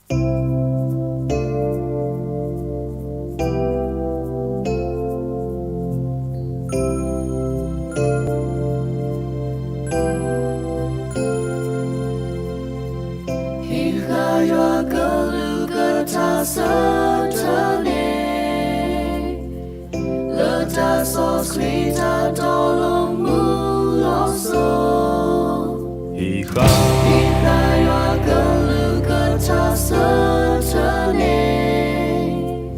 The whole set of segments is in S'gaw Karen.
ဟံးဃာ်ယွၤကလုၢ်ကထါဆၢထၢၣ်န့ၣ် လၢတၢ်စီဆှံတၢ်တီလိၤမုာ်လီၤစိၤ, ဟံးဃာ်, ဟံးဃာ်ယွၤကလုၢ်ကထါဆၢထၢၣ်န့ၣ်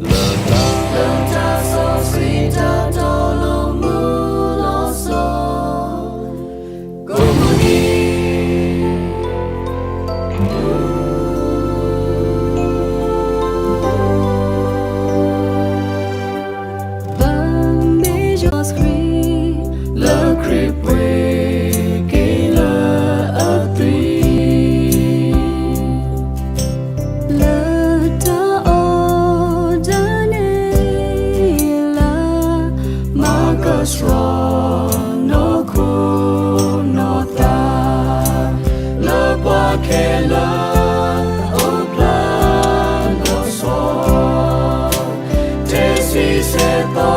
လၢတၢ်, လၢတၢ်စီဆှံတၢ်တီလိၤမုာ်လီၤစိၤ, ကိးမုၢ်နံၤ ပမ့ၢ်ယွၤခရံာ် လၢခရံာ်ပှ့ၤက့ၤလၢအသွံၣ်, လၢတၢ်အီၣ်တၢ်န့ၣ်လၢ မၤကဆှီ နီၢ်ခိနီၢ်သး လၢပှၤခဲလၢာ်အိၣ်ဖျါလီၤဆီ, တဆံဆဲးသီ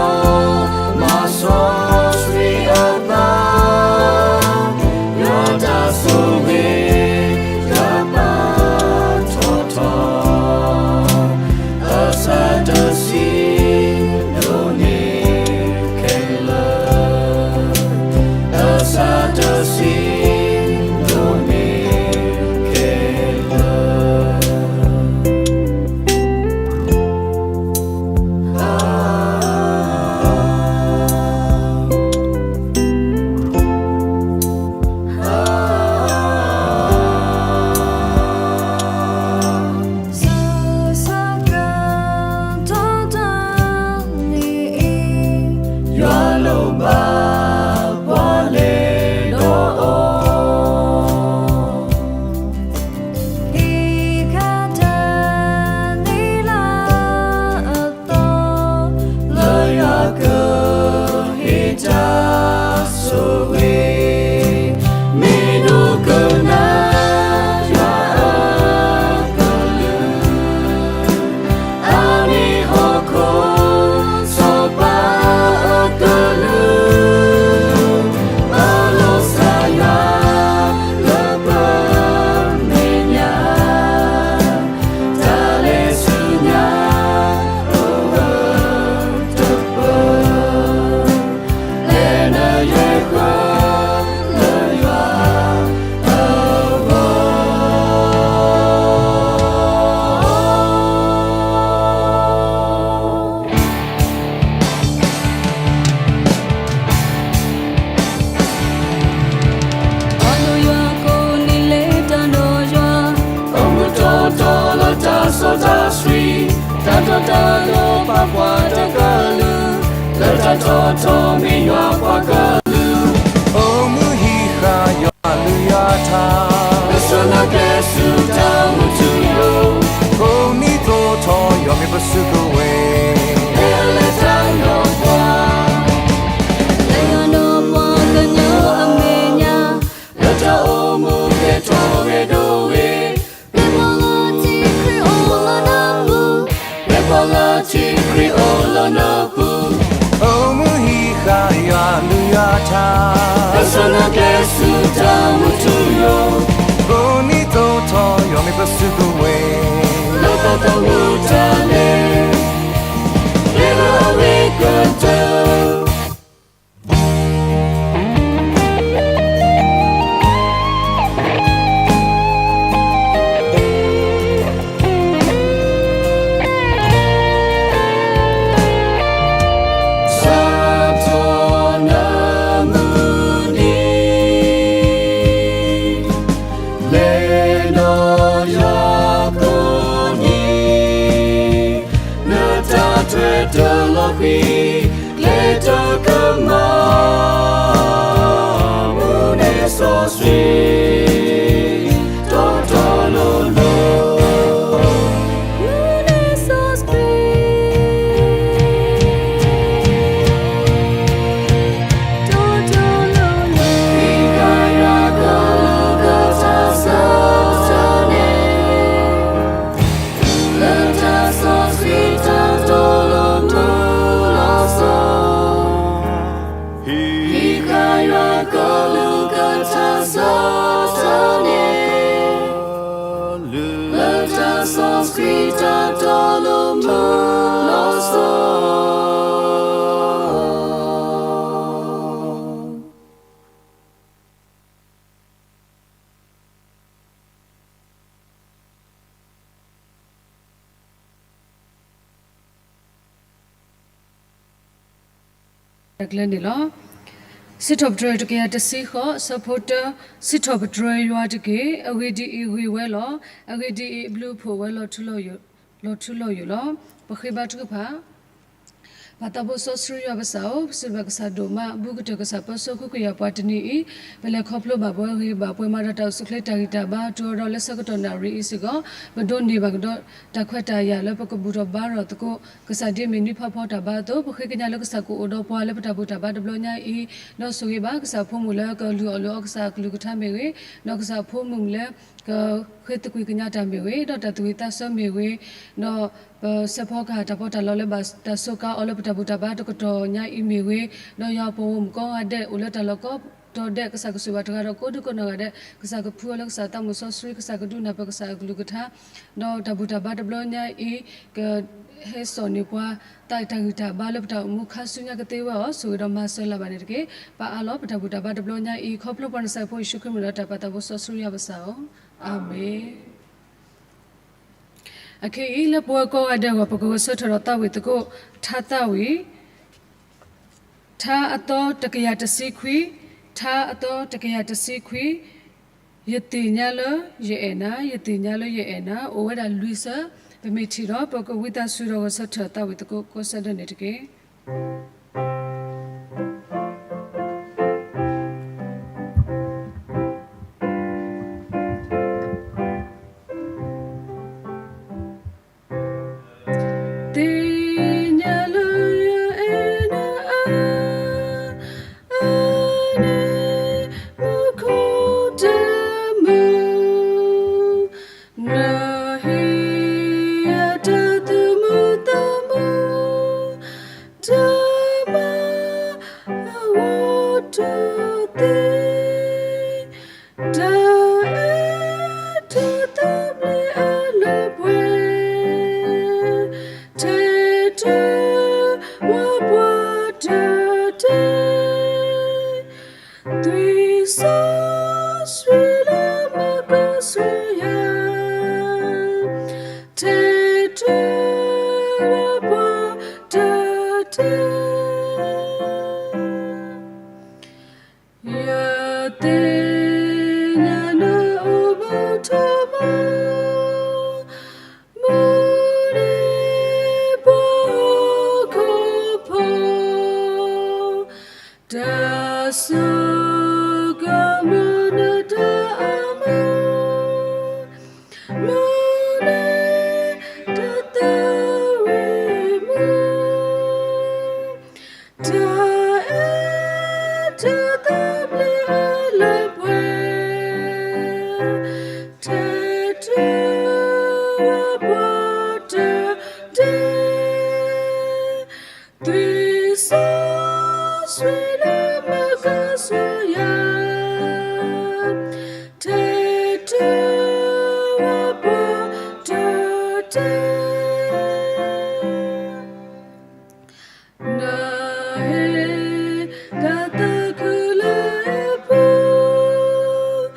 မၤစီဆှံအသး, ယွၤတၢ်ဆိၣ်ဂ့ၤတၢ်ပာ်ထီၣ်ထီ အစၢ်တဆံးဒိၣ်န့ၢ်ခဲလၢာ်, အစၢ်တဆံးဒိၣ်န့ၢ်ခဲလၢာ်. စၢ်ဆၢကတီၢ်တနံၤအံၤ, ယွၤလိၣ်ဘၣ်ပှၤလဲၤဒီးအီၤ, ဟံးဃာ်တၢ်သံလၢအသီ, လၢယွၤကဟ့ၣ်တၢ်ဆိၣ်ဂ့ၤ, မ့ၢ်ဒိကနၣ်ယွၤအ ကလုၢ်, အမ့ၢ်ဟီၣ်ခိၣ်စီၤပၤအကလုၢ်, ပလီၤစၢ်ယွၤလၢပမဲာ်ညါ, တၢ်လဲၤဆူညါ တပၢၢ်, လဲၤနုာ်ယဲၢ်ဃၢလၢယွၤအဂီၢ်. အီၣ်လိာ်ယွၤကိးနံၤလၢတၢ်ဒီးယွၤ, အိၣ်မူတီတီလၢတၢ်စီတၢ်ဆှံ, တၢ်တီတၢ်လိၤပာ်ပှၤတကလုာ်, လၢတၢ်တီထီၣ်မ့ၢ်ယွၤပှၤကလုာ်, အိၣ်မူဟံးဃာ်ယွၤအကလုၢ်ယွၤအထါ, လၢဆၢနၤကျဲဆူတၢ်မူထူယိာ်, ကိးနံၤသိးထီၣ်ယွၤမ့ၢ်ပစုကဝဲၤ, လၢယွၤဒီးပှၤကညီအမဲာ်ညါ, လၢတၢ်အိၣ်မူကဲထီၣ်ဂဲၤဒိၣ်ဝဲ, ပှၤလၢထံခရံာ်အိၣ်လၢနပူၤ, ပှၤလၢထံခရံာ်အိၣ်လၢနပူၤ, အိၣ်မူဟံးဃာ်ယွၤအကလုၢ်ယွၤအထါ, လၢဆၢနၤကျဲဆူတၢ်မူထူယိာ်, ကိးနံၤသိးထီၣ်ယွၤမ့ၢ်ပစုကဝဲၤ, လၢတၢ်သမူတၢ်လဲၤ, လဲၤလၢအဝဲကတၢၢ်. စးထီၣ်နမုၢ်နံၤ, လဲၤဒီးယွၤကိးနံၤ, နတၢ်ထွဲတၢ်လီၤဃံၤ, ကျဲတကမၣ်, မူန့ၢ်စီဆှံ, တီတီလိၤလိၤ, မူန့ၢ်စီဆှံ, တီတီလိၤလိၤ, ဟံးဃာ်ယွၤကလုၢ်ကထါဆၢထၢၣ်န့ၣ် ခရံာ်တၢ်တီလိၤမုာ်လီၤစီၤ. တၢ်ကျဲန့ၣ်လီၤ. စံးထီၣ်ပတြၢၤတကယၤတဆံဃိး အဆၢဖိတၢ, စံးထီၣ်ပတြၢၤယွၤတက့ၢ်. အဂ့ၢ်ဒ်အံၤ, ဂ့ၤဝဲလီၤ. အဂ့ၢ်ဒ်အံၤ, အဘျုးအဖှိၣ်ဝဲလီၤထူလီၤယိာ်လီၤ. ပဃ့ဘါထုကဖၣ်. ပၢ်သးဘိစီဆှံယွၤပကစၢ်ဧၢ, ပစံးဘျုးကစၢ်ဒိၣ်မး, ဘူးကတၢၢ်ကစၢ်ပၢဆှၢဃုာ်ကယၤပှၤတနံၤအံၤ, ပလဲၤခီဖျိဘၣ်ပှၤဂ့ၤဘၣ်ပှၤမၤဒီးတၢ်အိၣ်ဆူၣ်အိၣ်ချ့တၢ်ဂံၢ်တၢ်ဘါ တုၤအီၤဒီးလၢဆၢကတီၢ်နၣ်ရံၣ်အံၤစ့ၢ်ကီး, ပဒိးန့ၢ်ဘၣ်ကဒီးတၢ်ခွဲးတၢ်ယာ်လၢပကဘူၣ်ထီၣ်ဘါထီၣ်သကိး ကစၢ်ဒ်အမ့ၢ်နံၣ်ဖးဖီတၢ်ဘါအသိး, ပဃ့ကညးလၢကစၢ်ကအိၣ်ဒီးပှၤလၢပတၢ်ဘူၣ်တၢ်ဘါတဘျီညါအံၤ, ဒီးဆိၣ်ဂ့ၤဘၣ်ကစၢ်အဖိမုၣ်လၢကလုၢ်အီၣ်လုၢ်အီကစၢ်အကလုၢ်ကထါမ့ၢ်ဂ့ၤ, ဒီးကစၢ်အဖိမုၣ်လၢ ကဃ့သကွံာ်ကညးတၢ်မ့ၢ်ဂ့ၤ, ဒီးတၢ်သူၣ်ဝံၣ်သးဆၢမ့ၢ်ဂ့ၤ, ဒီးပဆဲးဖီကဟၣ်တၢ်ပီးတၢ်လီလၢဘၣ်တၢ်စူးကါအီၤလၢပတၢ်ဘူၣ်တၢ်ဘါတကတီၢ်ညါအံၤမ့ၢ်ဂ့ၤ, ဒီးယွၤအပှၤဂီၢ်မုၢ်ကိးဂၤဒဲးအိၣ်လၢတၢ်လီၢ်ကိးတီၤဒဲး ကစၢ်ကဆိၣ်ဂ့ၤဘၣ်တဂၤဒီးကိးဒံကိးနီၢ်ဂၤဒဲး, ကစၢ်ကဖှူအီၤလၢကစၢ်သးမုၢ်စီဆှံ, ကစၢ်ကဒုးနၢ်ပၢၢ်ကစၢ်အကလုၢ်ကထါ, ဒီးတၢ်ဘူၣ်တၢ်ဘါတဘျီညါအံၤ က ဟဲစိာ်န့ၢ်ပှၤ တၢ်ဂံၢ်တၢ်ဘါလၢပတၢ်အိၣ်မူခါဆူညါကသ့ဝဲအီၤ, ဆိၣ်ဂ့ၤဒီးမၤစၢၤလၢ်ဘၣ်န့ၣ်တက့ၢ်. ပအၢၣ်လီၤပတၢ်ဘူၣ်တၢ်ဘါတဘျီညါအံၤ ခီဖျိပှၤနၢ်စၢ်ဖိယ့ၣ်ၡူးခရံာ်မံၤဒီးတၢ်ပၢ်သးဘိစီဆှံယွၤပကစၢ်ဧၢ, အၤမ့ၣ်. အခဲအံၤ လၢပဝဲကိးဂၤဒဲးအဂီၢ် ပကဂဲၤဆၢထၢၣ်ဒီးသးဝံၣ်သကိး ထါသးဝံၣ် ထါအသီတကယၤတဆံခွံ, ထါအသီတကယၤတဆံခွံ, ယသ့ၣ်ညါလၢယအဲၣ်နၤ, ယသ့ၣ်ညါလၢယအဲၣ်နၤ, အိၣ်ဝဲဒၣ်လွံၢ်ဆၢ, ပမ့ၢ်ထံၣ်ဒီး ပကဝံသးစူၤဒီးဂဲၤဆၢထၢၣ်သးဝံၣ်သကိးကိးဆၢဒၢန့ၣ်တက့ၢ်. သ့ၣ်ညါလၢယအဲၣ်နၤအါအါန့ၣ်, မူခိၣ်တမုာ်, နဟ့ၣ်ယၤတၢ်သမူသမိး, တၢ်မၤအဝီတသ့, တၢ်အဲၣ်တၢ်သဘျ့အလၢပှဲၤ, ထဲးတုၤဝဲပှၤတတဲ, သွံၣ်စီ ဆှံလၢမုၢ်ကစၢ်ယွၤ, ထဲးတုၤဝဲပှၤတတဲ, ယသ့ၣ်ညါနအိၣ်မူထီဘိ, မူန့ၢ်ပှၤဟီၣ်ခိၣ်ဖိ, တၢ်စိကမီၤနတၢ်အမုာ်, မူန့ၢ်တၢ်သးဝံၣ်မူ, တၢ်အဲၣ်တၢ်သဘျ့အလၢပှဲၤ, ထဲးတုၤဝဲပှၤတတဲ, သွံၣ်စီ ဆှံလၢမုၢ်ကစၢ်ယွၤ, ထဲးတုၤဝဲပှၤတတဲ. နဟ့ၣ်တၢ်သးခုလၢယပူၤ,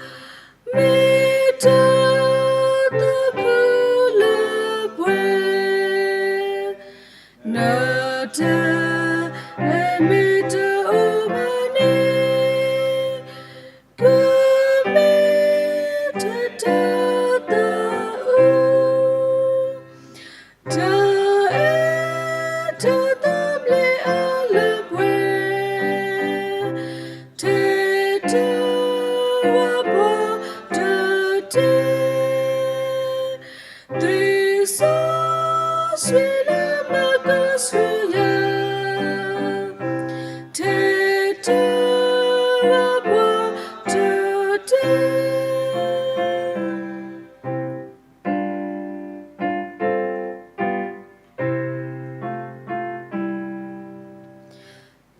မ့ၢ်တၢ်သးခုလၢပှဲၤ, နတၢ်အဲၣ်မ့ၢ်တအိၣ်ဘၣ်န့ၣ်, ကမ့ၢ်တၢ်တၢ်သးအုး, တၢ်အဲၣ်တၢ်သဘျ့အလၢပှဲၤ, ထဲးတုၤဝဲပှၤတတဲ, သွံၣ်စီ ဆှံလၢမုၢ်ကစၢ်ယွၤ, ထဲးတုၤဝဲပှၤတတဲ.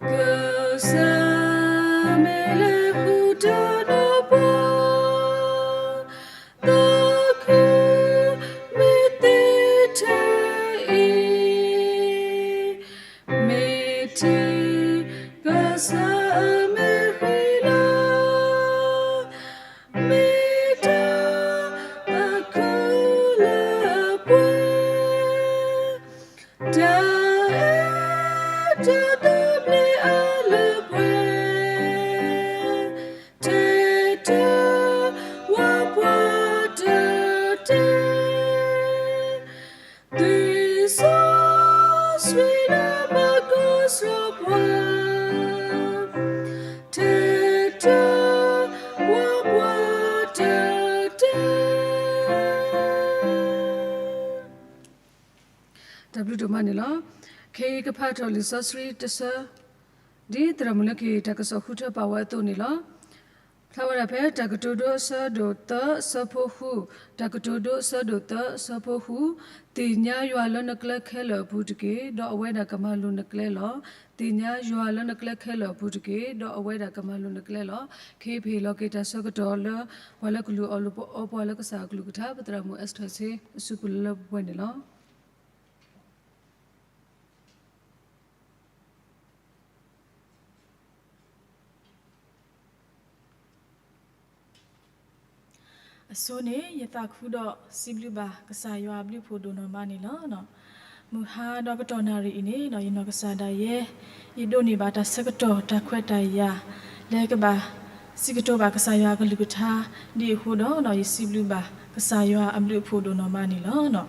ကစၢ်မ့ၢ်လဲၤဃုာ်တၢ်ဒီးပှၤ, သးခုမ့ၢ်သ့ လီၤ. ခဲအံၤကဖးထီၣ်လံာ်စီဆှံတဆၢ, ဒ်သရၣ်မုၣ်လၢခံတၢ်ကစီၣ်ဃုထၢပာ်ဝဲအသိးန့ၣ်လီၤ. ဖျါဝဲဒၣ်ဖဲတၢ်ကတိၤဒိအဆၢဒိၣ်သၢ အဆၢဖိဃု, တၢ်ကတိၤဒိအဆၢဒိၣ်သၢ အဆၢဖိဃု, သ့ၣ်ညါယွၤလၢနကျဲခဲလၢာ်အပူၤတက့ၢ်, ဒီးအဝဲဒၣ်ကမၤလိၤနကျဲလီၤ. သ့ၣ်ညါယွၤလၢနကျဲခဲလၢာ်အပူၤတက့ၢ်, ဒီးအဝဲဒၣ်ကမၤလိၤနကျဲလီၤ. ခဲအံၤပဟ့ၣ်လီၤက့ၤတၢ်ဆၢကတီၢ်လၢ ပှၤလၢကလူၤအီၣ်လိၤအီပှၤလၢကစၢ်အကလုၢ်ကထါ ပသရၣ်မုၣ် Esther ဆ့ အစုပူၤလၢပှဲၤန့ၣ်လီၤ. အဆိန့ၣ် ယသးခုဒီးစံးဘျုးဘၣ်ကစၢ်ယွၤအဘျုးအဖှိၣ်ဒိၣ်နီၢ်မးန့ၣ်လီၤ. မုၢ်ဟါဒီးကတီၢ်နၣ်ရံၣ်အံၤန့ၣ် ယနီၢ်ကစၢ်ဒၣ်ယဲ ယဒိးန့ၢ်ဘၣ်တၢ်ဆၢကတီၢ်တၢ်ခွဲးတၢ်ယာ် လၢကဘၣ်စံးကတိၤဘၣ်ကစၢ်ယွၤအကလုၢ်ကထါ ဒ်အဃိဒီး ယစံးဘျုးဘၣ်ကစၢ်ယွၤအဘျုးအဖှိၣ်ဒိၣ်နီၢ်မးန့ၣ်လီၤ. ဒ်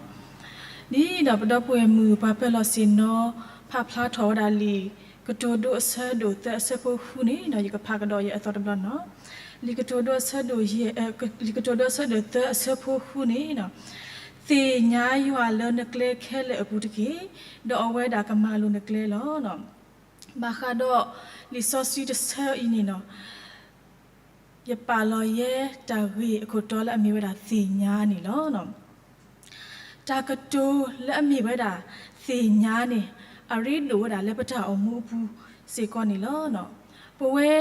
ဒီးပဒီပုၢ်ဝဲၢ်မုၣ်ပှၤပၢၤလီၢ်ဆ့ၣ်နီၤ ဖးဖျါထီၣ်ဝဲဒၣ်လံာ်ကတိၤဒိအဆၢဒိၣ်သၢအဆၢဖိဃုန့ၣ် ယကဖးကဒီးယဲအသီတဘျီနီၤ. လံာ်ကတိၤဒိအဆၢဒိၣ်ယဲၢ်, လံာ်ကတိၤဒိအဆၢဒိၣ်သၢအဆၢဖိဃုန့ၣ် သ့ၣ်ညါယွၤလၢနကျဲခဲလၢာ်အပူၤတက့ၢ်, ဒီးအဝဲဒၣ်ကမၤလိၤနကျဲလီၤ. ဘၣ်ဃးဒီးလံာ်စီဆှံတဆၢအံၤန့ၣ်နီၤ ယပာ်လီၤယဲတၢ်ဂ့ၢ်အခိၣ်တီလၢအမ့ၢ်ဝဲဒၣ်သ့ၣ်ညါန့ၣ်လီၤ. တၢ်ကတိၤလၢအမ့ၢ်ဝဲဒၣ်သ့ၣ်ညါန့ၣ် အရ့ဒိၣ်ဝဲဒၣ်လၢပတၢ်အိၣ်မူအပူၤစ့ၢ်ကီးန့ၣ်လီၤ. ပဝဲ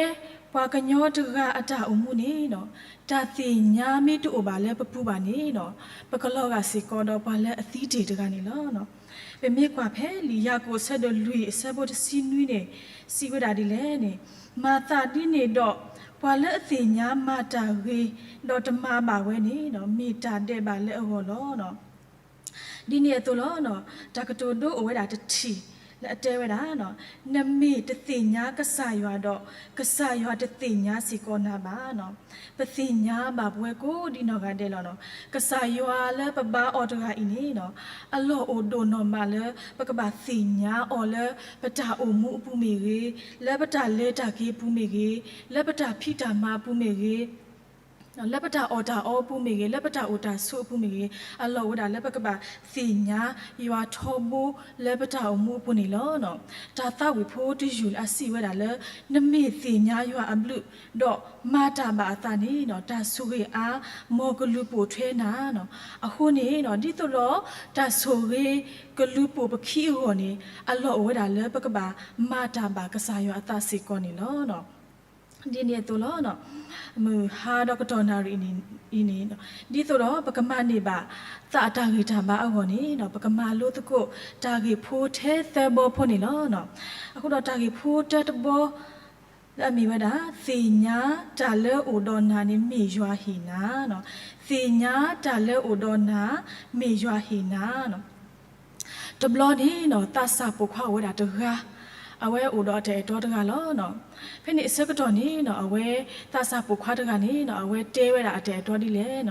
ပှၤကညီတဂၤအတၢ်အိၣ်မူန့ၣ် တၢ်သ့ၣ်ညါမ့ၢ်တအိၣ်ဘၣ်လၢပပူၤဘၣ်န့ၣ် ပကလီၤဂာ်စ့ၢ်ကီးဒီးပှၤလၢအသံတ့ၢ်တဂၤန့ၣ်လီၤ. ပမ့ၢ်ကွၢ်ဖဲလံာ်ယၤကိာ်အဆၢဒိၣ်လွံၢ်အဆၢဖိတဆံနွံန့ၣ် စံးဝဲဒၣ်ဒ်လဲၣ်န့ၣ်, မၤသးဒ်န့ၣ်ဒီး ပှၤလၢအသ့ၣ်ညါမၤတၢ်ဂ့ၤ ဒီးတမၤဘၣ်ဝဲန့ၣ် မ့ၢ်တၢ်ဒဲးဘးလၢအဂီၢ်လီၤ. ဒ်န့ၣ်အသိးလီၤ. တၢ်ကတိၤဒိအိၣ်ဝဲဒၣ်တထံၣ်လၢအတဲဝဲဒၣ်, နမ့ၢ်တသ့ၣ်ညါကစၢ်ယွၤဒီး ကစၢ်ယွၤတသ့ၣ်ညါစ့ၢ်ကီးနၤဘၣ်. ပသ့ၣ်ညါဘၣ်ပဝဲကိးဒံနီၢ်ဂၤဒဲးလီၤ. ကစၢ်ယွၤလၢပဘါအီၤတဂၤအံၤန့ၣ် အလီၢ်အိၣ်ဒိၣ်နီၢ်မးလၢပကဘၣ်သ့ၣ်ညါအီၤလၢပတၢ်အိၣ်မူအပူၤမ့ၢ်ဂ့ၤ, လၢပတၢ်လဲၤတၢ်က့ၤအပူၤမ့ၢ်ဂ့ၤ, လၢပတၢ်ဖံးတၢ်မၤအပူၤမ့ၢ်ဂ့ၤ, လၢပတၢ်အီၣ်တၢ်အီအပူၤမ့ၢ်ဂ့ၤ, လၢပတၢ်အိၣ်တၢ်ဆိးအပူၤမ့ၢ်ဂ့ၤ, အလီၢ်အိၣ်ဝဲဒၣ်လၢပကဘၣ်သ့ၣ်ညါယွၤထီဘိလၢပတၢ်အိၣ်မူအပူၤန့ၣ်လီၤ. တၢ်သးဝံၣ်ဖိတယုၢ်လၢအစံးဝဲဒၣ်လၢ နမ့ၢ်သ့ၣ်ညါယွၤအဘျုး ဒီးမၤတၢ်ဘၣ်အသးန့ၣ် တၢ်ဆိၣ်ဂ့ၤအါ မ်ကလူၤပိာ်ထွဲနၤ. အဃိန့ၣ် ဒ်သိးဒီးတၢ်ဆိၣ်ဂ့ၤကလူၤပိာ်ပခံအဂီၢ်န့ၣ် အလီၢ်အိၣ်ဝဲဒၣ်လၢပကဘၣ်မၤတၢ်ဘၣ်ကစၢ်ယွၤအသးစ့ၢ်ကီးန့ၣ်လီၤ. ဒ်န့ၣ်အသိးလီၤ. မုၢ်ဟါဒီးကတီၢ်နၣ်ရံၣ်အံၤန့ၣ် ဒ်သိးဒီးပကမၤန့ၢ်ဘၣ်သးအတၢ်ဂံၢ်တၢ်ဘါအဂီၢ်န့ၣ် ပကမၤလိသကိးတၢ်ဂ့ၢ်ဖိထဲသၢဘီဖိန့ၣ်လီၤ. အဃိဒီးတၢ်ဂ့ၢ်ဖိတၢတဘီ လၢအမ့ၢ်ဝဲဒၣ် သ့ၣ်ညါတၢ်လၢအိၣ်ဒီးနၤန့ၣ်မ့ၢ်ယွၤဟ့ၣ်နၤ, သ့ၣ်ညါတၢ်လၢအိၣ်ဒီးနၤ မ့ၢ်ယွၤဟ့ၣ်နၤ တဘျီန့ၣ် သးစၢ်ပိာ်ခွါအိၣ်ဝဲဒၣ်တဂၤ, အဝဲအိၣ်ဒီးအတၢ်အဲၣ်တီတဂၤလီၤ. ဖဲန့ၣ်အဆၢကတီၢ်န့ၣ် အဝဲသးစၢ်ပိာ်ခွါတဂၤန့ၣ် အဝဲတဲဝဲဒၣ်အတၢ်အဲၣ်တီဒ်လဲၣ်,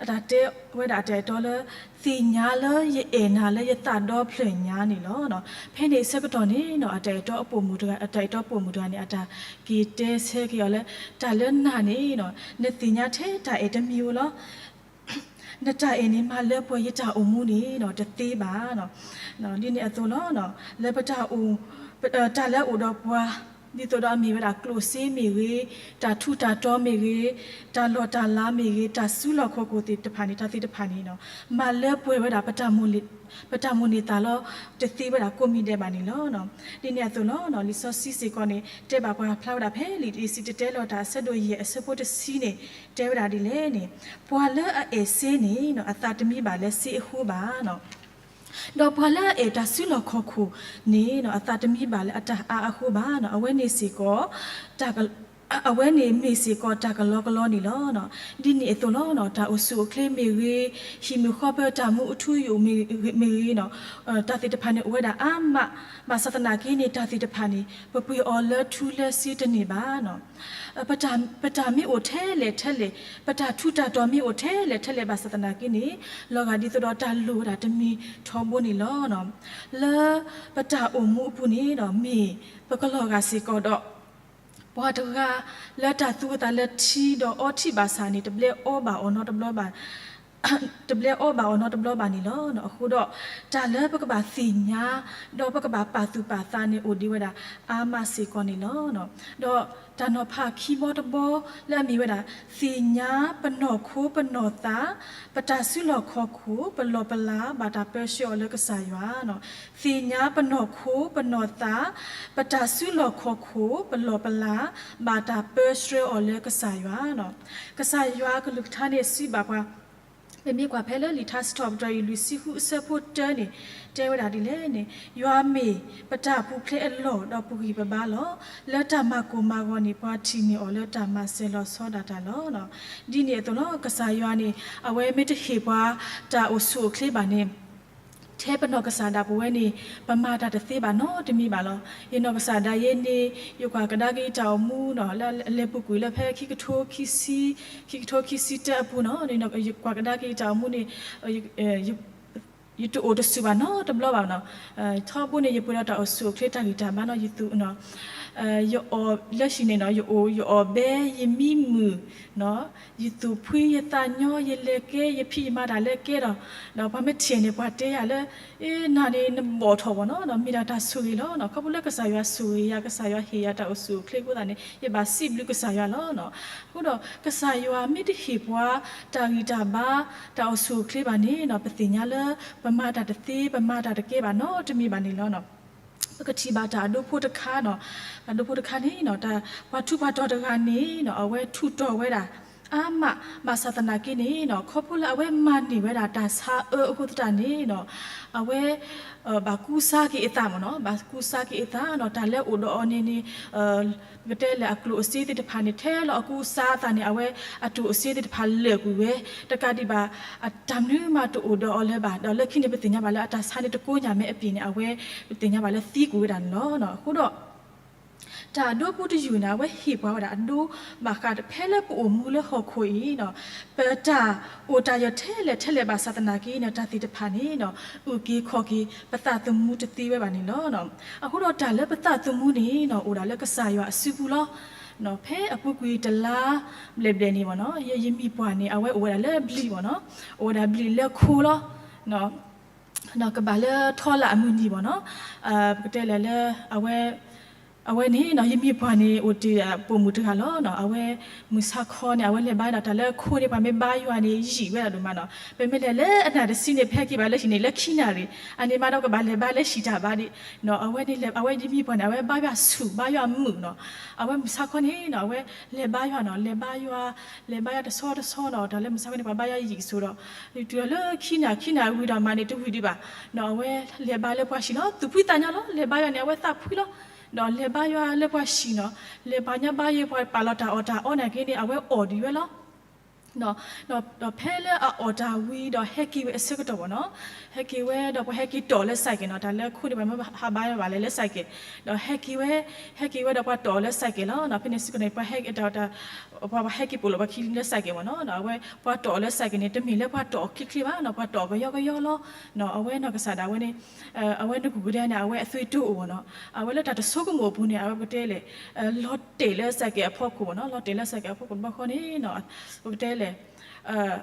အတၢ်တဲဝဲဒၣ်အတၢ်အဲၣ်တီလၢ သ့ၣ်ညါလၢယအဲၣ်နၤလၢယသးဒီဖျၢၣ်ညါန့ၣ်လီၤ. ဖဲန့ၣ်အဆၢကတီၢ်န့ၣ် အတၢ်အဲၣ်တီအပိာ်မုၣ်တဂၤ, အတၢ်အဲၣ်တီပိာ်မုၣ်တဂၤန့ၣ် အတၢ်က့ၤတဲဆၢက့ၤအီၤလၢ တၢ်လၢနၤန့ၣ် နသ့ၣ်ညါထဲတၢ်အဲၣ်တမံၤဧိၤလီၤ. နတၢ်အဲၣ်န့ၣ် မၤလၢပှဲၤယတၢ်အိၣ်မူန့ၣ် တသ့ဘၣ်. ဒ်န့ၣ်အသိးလီၤ. လၢပတၢ်အိၣ်, တၢ်လၢအအိၣ်ဒီးပှၤ ဒ်သိးဒီးအမ့ၢ်ဝဲဒၣ်ကျိၣ်စ့မ့ၢ်ဂ့ၤ, တၢ်ထူးတၢ်တီၤမ့ၢ်ဂ့ၤ, တၢ်လီၢ်တၢ်လၤမ့ၢ်ဂ့ၤ, တၢ်စုလီၢ်ခီၣ်ခိၣ်သ့ၣ်တဖၣ်န့ၣ် တၢ်သ့ၣ်တဖၣ်န့ၣ် မၤလၢပှဲၤဝဲဒၣ် ပတၢ်မိၣ်န့ၢ်သးလီၤ တသ့ဝဲဒၣ်ကိးမံၤဒဲးဘၣ်န့ၣ်လီၤ. ဒ်န့ၣ်အသိးလီၤ. လံာ်စီဆှံစ့ၢ်ကီးန့ၣ် တဲဘၣ်ပှၤဖျါဝဲဒၣ်ဖဲလံာ်တ့စံးတတဲလီၤတၢ်အဆၢဒိၣ်ယဲၢ်အဆၢဖိတဆံန့ၣ် တဲဝဲဒၣ်ဒ်လဲၣ်န့ၣ်, ပှၤလၢအအဲၣ်စ့န့ၣ် အသးတမံဘၣ်လၢစ့အဃိဘၣ် ဒီးပှၤလၢအအဲၣ်တၢ်စုလီၢ်ခီၣ်ခိၣ်န့ၣ် အသးတမံဘၣ်လၢအတၢ်အါအဃိဘၣ်. အဝဲန့ၣ်စ့ၢ်ကီး အဝဲန့ၣ်မ့ၢ်စ့ၢ်ကီးတၢ်ကလီကလီန့ၣ်လီၤ. ဒ်န့ၣ်အသိးလီၤ. တၢ်အိၣ်ဆူၣ်အိၣ်ချ့မ့ၢ်ဂ့ၤ, ဟံၣ်မုၢ်ဃီပၢၤတၢ်မူအထူအယိာ်မ့ၢ်ဂ့ၤ, တၢ်သ့ၣ်တဖၣ်န့ၣ် အိၣ်ဝဲဒၣ်အါမး, ဘၣ်ဆၣ်သနာ်က့န့ၣ် တၢ်သ့ၣ်တဖၣ်န့ၣ် ပပှ့ၤအီၤလၢထူလၢစ့တန့ၢ်ဘၣ် ပတၢ်မ့ၢ်အိၣ်ထဲလဲၣ်ထဲလဲၣ်, ပတၢ်ထူးတၢ်တီၤမ့ၢ်အိၣ်ထဲလဲၣ်ထဲလဲၣ်ဘၣ်ဆၣ်သနာ်က့န့ၣ် လီၤဂာ်ဒ်သိးဒီးတၢ်လိၣ်ဝဲဒၣ်တမံၤထီဘိန့ၣ်လီၤ. လၢပတၢ်အိၣ်မူအပူၤန့ၣ် မ့ၢ်ပကလီၤဂာ်စ့ၢ်ကီးဒီး ပှၤတဂၤလၢတၢ်သူအသးလၢထံဒီးအီထံၣ်ဘၣ်ဆၣ်န့ၣ် တဘျဲအီဘၣ်အီၤနီတဘျီဘၣ် တဘျဲအီၣ်ဘၣ်အီၤနီတဘျီဘၣ်န့ၣ်လီၤ. အဃိဒီး တၢ်လၢပကဘၣ်သ့ၣ်ညါ ဒီးပကဘၣ်ပာ်သူၣ်ပာ်သးန့ၣ် အိၣ်ဒံးဝဲဒၣ်အါမးစ့ၢ်ကီးန့ၣ်လီၤ. ဒီးတၢ်နီၤဖးခံဘီတဘီလၢအမ့ၢ်ဝဲဒၣ် သ့ၣ်ညါပနီၢ်ခိပနီၢ်သး ပတၢ်စုလီၢ်ခီၣ်ခိၣ် ပလီၢ်ပလၤ ဘၣ်တၢ်ပၢဆှၢအီၤလၢကစၢ်ယွၤ. သ့ၣ်ညါပနီၢ်ခိပနီၢ်သး ပတၢ်စုလီၢ်ခီၣ်ခိၣ် ပလီၢ်ပလၤ ဘၣ်တၢ်ပၢဆှၢအီၤလၢကစၢ်ယွၤ. ကစၢ်ယွၤအကလုၢ်ကထါန့ၣ်စံးဘၣ်ပှၤ ပမ့ၢ်ကွၢ်ဖဲလၢလံာ်ထါစံးထီၣ်ပတြၢၤအံၤ လွံၢ်ဆံဃုအဆၢဖိတၢန့ၣ် တဲဝဲဒၣ်ဒ်လဲၣ်န့ၣ်, ယွၤမ့ၢ်ပတၢ်ပူၤဖျဲးအလီၢ်ဒီးပဂံၢ်ပဘါလီၤ. လၢတၢ်မၤကိၢ်မၤဂီၤန့ၣ် ပှၤထံၣ်န့ၢ်အီၤလၢတၢ်မၤစၢၤလီၤဆီဒၣ်တၢ်လီၤ. ဒ်န့ၣ်အသိးလီၤ ကစၢ်ယွၤန့ၣ် အဝဲမ့ၢ်တဟ့ၣ်ပှၤတၢ်အိၣ်ဆူၣ်အိၣ်ချ့ဘၣ်န့ၣ် ထဲပနီၢ်ကစၢ်ဒၣ်ပဝဲန့ၣ် ပမၤတၢ်တသ့ဘၣ်နီတမံၤဘၣ်လီၤ. ယနီၢ်ကစၢ်ဒၣ်ယဲန့ၣ် ယကွၢ်ကဒါက့ၤယတၢ်အိၣ်မူနီၤ လၢအလဲၤပူၤကွံာ်လၢဖဲခံကထိခံဆံ ခံကထိခံဆံတၢအပူၤနီၤ ယကွၢ်ကဒါက့ၤယတၢ်အိၣ်မူန့ၣ် ယတအိၣ်တဆူၣ်ဘၣ်နီတဘျီဘၣ်နီၤ. ထီဘိန့ၣ် ယပှဲၤဒီးတၢ်အိၣ်ဆူၣ်အိၣ်ချ့တၢ်ဂံၢ်တၢ်ဘါနီၤ ယသူၣ် ယအီၣ်လၢဟံၣ်န့ၣ်နီၤ ယအိၣ် ယအီၣ်ဘဲ ယမံမုာ်နီၤ ယသူၣ်ဖှံ ယသးညီ ယလဲၤကဲ ယဖံးယမၤတၢ်လၢကဲဒီး ဒီးပှၤမ့ၢ်ထံၣ်န့ၣ် ပှၤတဲယၤလၢ အ့ နၤန့ၣ်နဘီၣ်ထီၣ်ဘၣ်နီၤ မ့ၢ်ဒၣ်တၢ်ဆိၣ်ဂ့ၤလီၤနီၤ. ခီဖျိလၢကစၢ်ယွၤဆိၣ်ဂ့ၤယၤ ကစၢ်ယွၤဟ့ၣ်ယၤတၢ်အိၣ်ဆူၣ်အိၣ်ချ့အဃိသတးန့ၣ် ယဘၣ်စံးဘျုးကစၢ်ယွၤလီၤနီၤ. အဃိဒီး ကစၢ်ယွၤမ့ၢ်တဟ့ၣ်ပှၤ တၢ်ဂံၢ်တၢ်ဘါ တၢ်အိၣ်ဆူၣ်အိၣ်ချ့ဘၣ်န့ၣ်နီၤ ပသ့ၣ်ညါလၢ ပမၤတၢ်တသ့ ပမၤတၢ်တကဲဘၣ်နီတမံၤဘၣ်န့ၣ်လီၤ. ပကထံၣ်ဘၣ်တၢ်အဒိဖိတခါနီၤ တၢ်ဒိဖိတခါန့ၣ်နီၤ ပှၤထူးပှၤတီၤတဂၤန့ၣ်နီၤ အဝဲထူးတီၤဝဲဒၣ် အါမး ဘၣ်ဆၣ်သနာ်က့န့ၣ်နီၤ ခီဖျိလၢအဝဲမၤန့ၢ်ဝဲဒၣ်တၢ်ဆါအၢအဃိသတးန့ၣ်နီၤ အဝဲ ဘၣ်ကူစါက့ၤအသးမ့ၢ်နီၤ ဘၣ်ကူစါက့ၤအသးနီၤ တၢ်လၢအိၣ်ဒီးအီၤန့ၣ်န့ၣ် ပကတဲလဲၣ် အကျိၣ်အစ့သ့ၣ်တဖၣ်န့ၣ် ထဲလီၤအကူအစါအသးန့ၣ် အဝဲအကျိၣ်အစ့သ့ၣ်တဖၣ်လၢာ်ကွံာ်ဝဲ တကးဒံးဘၣ် အတၢ်မနုၤမးတအိၣ်ဒီးအီၤလၢၤဘၣ် ဒီးလၢခံန့ၣ် ပသ့ၣ်ညါဘၣ်လၢအတၢ်ဆါန့ၣ်တကိညၢ်မဲအပျ့ၤန့ၣ် အဝဲ ပသ့ၣ်ညါဘၣ်လၢသံကွံာ်ဝဲဒၣ်န့ၣ်လီၤ. အဃိဒီး တၢ်အဒိဖိတယုၢ်န့ၣ် အဝဲဟ့ၣ်ပှၤဝဲဒၣ်အဒိ ဘၣ်ဃးဖဲလၢပအိၣ်မူလၢဟီၣ်ခိၣ်အံၤနီၤ ပတၢ်အိၣ်တၢ်ယၢၤထဲလဲၣ်ထဲလဲၣ်ဘၣ်ဆၣ်သနာ်က့န့ၣ် တၢ်သ့ၣ်တဖၣ်န့ၣ်နီၤ အုၣ်က့ၤခီၣ်က့ၤ ပသးသမူတသ့ဝဲဘၣ်န့ၣ်လီၤ. အဃိဒီးတၢ်လၢပသးသမူန့ၣ်နီၤ အိၣ်ဒၣ်လၢကစၢ်ယွၤအစုပူၤလီၤ. ဖဲအပူၤကွံာ်တလါဘျဲၣ်ဘျဲၣ်န့ၣ်မ့ၢ်နီၤ ယမံၤပှၢ်န့ၣ် အဝဲအိၣ်ဝဲဒၣ်လၢဘျံးမ့ၢ်နီၤ အိၣ်ဝဲဒၣ်ဘျံးလၢခိလီၤ ကဘၣ်လၢထီလၢအမုၢ်နံၤမ့ၢ်နီၤ ပကတဲလဲၣ်လၢ အဝဲန့ၣ်နီၤ ယမံၤပှၢ်န့ၣ် အိၣ်တ့ၢ်ပိာ်မုၣ်တဂၤလီၤ. အဝဲမုၢ်ဆါခီန့ၣ် အဝဲလဲၤဘါဒီးတၢ်လၢခိန့ၣ် ပှၤမ့ၢ်ဘါယွၤန့ၣ် ယံာ်ဝဲဒၣ်ဒိၣ်မးနီၤ ပမ့ၢ်လဲၤလၢအနၢ်တဆံန့ၣ် ပဟဲက့ၤဘၣ်လၢဟံၣ်န့ၣ် လၢခံနၣ်ရံၣ် အန့ၣ်မးဒီးကဘၣ်လဲၤဘါလၢဟံၣ်တၢ်ဘါဒံး အဝဲန့ၣ် အဝဲယမံၤပှၢ်န့ၣ် အဝဲဘါယွၤဆူၣ်ဘါယွၤမုာ်နီၤ အဝဲမုၢ်ဆါခီန့ၣ်နီၤ အဝဲလဲၤဘါယွၤနီၤ လဲၤဘါယွၤ လဲၤဘါယွၤတဆီတဆီနီၤ တၢ်လၢမုၢ်ဆါခီန့ၣ် ပှၤဘါယွၤယံာ်ဆိဒီး တုၤလၢခံနၣ် ခံနၣ်ဝံၤဒီးမၤန့ၣ်တဝံၤဒံးဘၣ်နီၤ အဝဲလဲၤဘါလၢပှၤဟံၣ်နီၤ သူၣ်ဖှံသးညီလီၤ လဲၤဘါယွၤန့ၣ် အဝဲသးဖှံလီၤ ဒီးလဲၤဘါယွၤလၢပှၤဟံၣ်နီၤ လဲၤဘါညါဘါယွၤပှၤပာ်လီၤတၢ်အီၣ်တၢ်အီနာ်က့န့ၣ် အဝဲအီၣ်ဒံးဝဲလီၤ ဒီးဖဲလၢအအီၣ်တၢ်ဝံၤဒီးဟဲက့ၤဝဲအဆၢကတီၢ်မ့ၢ်နီၤ ဟဲက့ၤဝဲဒီးပှၤဟဲက့ၤတီၣ်လၢ cycle နီၤ တၢ်လၢခိန့ၣ် ပှၤမ့ၢ်ဟးဘါယွၤဘၣ်လဲၤလၢ cycle ဒီးဟဲက့ၤဝဲ ဟဲက့ၤဝဲဒီးပှၤတီၣ်လၢ cycle လီၤ ဖဲန့ၣ်အဆၢကတီၢ်န့ၣ် ပှၤဟဲက့ၤတၢ် ပှၤဟဲက့ၤပိာ်လိာ်ပှၤခံလၢ cycle မ့ၢ်နီၤ အဝဲပှၤတီၣ်လၢ cycle န့ၣ် တမ့ၢ်လၢပှၤတီၣ်အီၤချ့ချ့ဘၣ်နီၤ ပှၤတီၣ်အီၤကယီကယီလီၤ အဝဲနီၢ်ကစၢ်ဒၣ်ဝဲန့ၣ် အဝဲနကူၣ်ကဒဲန့ၣ် အဝဲအသွံၣ်တိၢ်အိၣ်မ့ၢ်နီၤ အဝဲလၢတၢ်တဆိကမိၣ်အပူၤန့ၣ် အဝဲပကတဲလဲၣ် လီၤတဲာ်လၢ cycle အဖီခိၣ်မ့ၢ်နီၤ လီၤတဲာ်လၢ cycle အဖီခိၣ်တဘျီဃီန့ၣ် ပကတဲလဲၣ်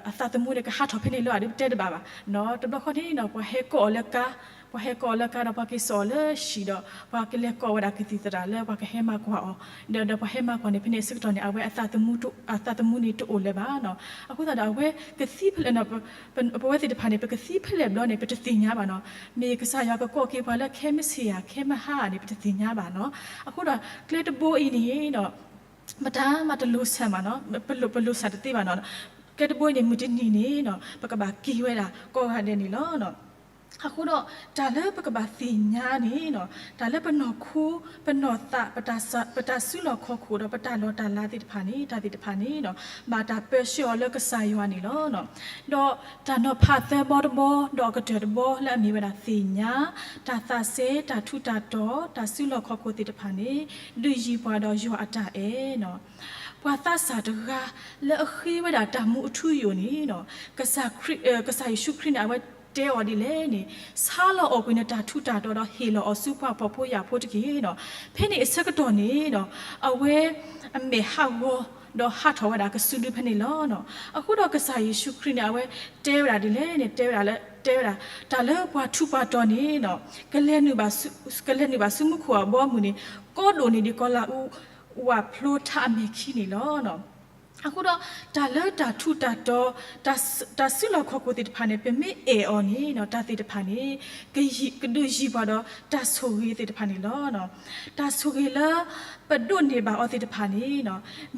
အသးသမူန့ၣ် ကဟးထီၣ်ဖဲန့ၣ်လၢအဒ်ပတဲတဘၣ်ဘၣ် တဘျီဃီန့ၣ်နီၤ ပှၤဟဲကိးအီၤလၢကါ ပှၤဟဲကိးအီၤလၢကါဒီးပှၤက့ၤစိာ်အီၤလၢဟံၣ်ဒီး ပှၤကလဲၤကိးဝဲဒၣ်ကသံၣ်သရၣ်လၢပှၤကဟဲမၤကွၢ်အီၤ ဒီးပှၤဟဲမၤကွၢ်န့ၣ် ဖဲန့ၣ်အဆၢကတီၢ်န့ၣ် အဝဲအသးသမူန့ၣ်တအိၣ်လၢၤဘၣ်နီၤ အဃိသတးဒီးအဝဲကသံဖဲလဲၣ်နီၤ ပဝဲသ့ၣ်တဖၣ်န့ၣ် ပကသံဖဲလဲၣ်ဘျီန့ၣ် ပတသ့ၣ်ညါဘၣ်နီၤ မ့ၢ်ကစၢ်ယွၤကကိးက့ၤပှၤလၢခဲမုၢ်ဆ့ၣ်ဧါ ခဲမုၢ်ဟါဧါန့ၣ် ပတသ့ၣ်ညါဘၣ်နီၤ အဃိဒီးကျဲတဘိအံၤန့ၣ်နီၤ မတၤမးတလိၤဆၣ်ဘၣ်နီၤ ပလိၤဆၣ်တသ့ဘၣ်နီၤ ကျဲတဘိအံၤန့ၣ် မုၢ်တနံၤန့ၣ်နီၤ ပကဘၣ်က့ၤဝဲဒၣ်ကိးဂၤဒဲးန့ၣ်လီၤ အဃိဒီး တၢ်လၢပကဘၣ်သ့ၣ်ညါန့ၣ်နီၤ တၢ်လၢပနီၢ်ခိ ပနီၢ်သး ပတၢ်စုလီၢ်ခီၣ်ခိၣ်ဒီးပတၢ်လီၢ်တၢ်လၤသ့ၣ်တဖၣ်န့ၣ် တၢ်သ့ၣ်တဖၣ်န့ၣ်နီၤ ဘၣ်တၢ်ပၢဆှၢအီၤလၢကစၢ်ယွၤန့ၣ်လီၤ. ဒီးတၢ်နီၤဖးသၢဘီတဘီ ဒီးအကတၢၢ်တဘီလၢအမ့ၢ်ဝဲဒၣ်သ့ၣ်ညါ တၢ်သးစဲ တၢ်ထူးတၢ်တီၤ တၢ်စုလီၢ်ခီၣ်ခိၣ်သ့ၣ်တဖၣ်န့ၣ် ဒုးယံၤပှၤဒီးယွၤအတၢ်အဲၣ်နီၤ ပှၤသးစၢ်တဂၤလၢအဃ့ဝဲဒၣ်တၢ်မူအထူအယိာ်န့ၣ်နီၤ ကစၢ်ခရံာ် ကစၢ်ယ့ၣ်ၡူးခရံာ်န့ၣ် အဝဲတဲအီၤဒ်လဲၣ်န့ၣ် ဆါလီၤအီၣ်ကွံာ်နတၢ်ထူးတၢ်တီၤဒီးဟ့ၣ်လီၤအီၤဆူပှၤဖှီၣ်ဖိယာ်ဖိတက့ၢ်နီၤ. ဖဲန့ၣ်အဆၢကတီၢ်န့ၣ်နီၤ အဝဲအမဲာ်ဟးဂီၤ ဒီးဟးထီၣ်ဝဲဒၣ်ကစုဒုဖဲန့ၣ်လီၤ. အဃိဒီးကစၢ်ယ့ၣ်ၡူးခရံာ်န့ၣ် အဝဲတဲဝဲဒၣ်ဒ်လဲၣ်န့ၣ် တဲဝဲဒၣ်လၢ တဲဝဲဒၣ် တၢ်လၢပှၤထူးပှၤတီၤန့ၣ် ကလဲၤနုာ်ဘၣ်ဆူ ကလဲၤနုာ်ဘၣ်ဆူမူခိၣ်အဘီအမုၢ်န့ၣ် ကီဒိၣ်န့ၢ်ဒံးကီၤလၤအူ ဝၣ်ဖျိထါအမဲာ်ခံန့ၣ်လီၤ. အဃိဒီး တၢ်လၢတၢ်ထူးတၢ်တီၤ တၢ်စုလီၢ်ခီၣ်ခိၣ်သ့ၣ်တဖၣ်န့ၣ် ပမ့ၢ်အဲၣ်အီၤန့ၣ် တၢ်သ့ၣ်တဖၣ်န့ၣ် ကဒုးယံၤပှၤဒီးတၢ်ဆိၣ်ဂ့ၤသ့ၣ်တဖၣ်န့ၣ်လီၤ. တၢ်ဆိၣ်ဂ့ၤလၢ ပဒိးန့ၢ်ဘၣ်အီၤသ့ၣ်တဖၣ်န့ၣ်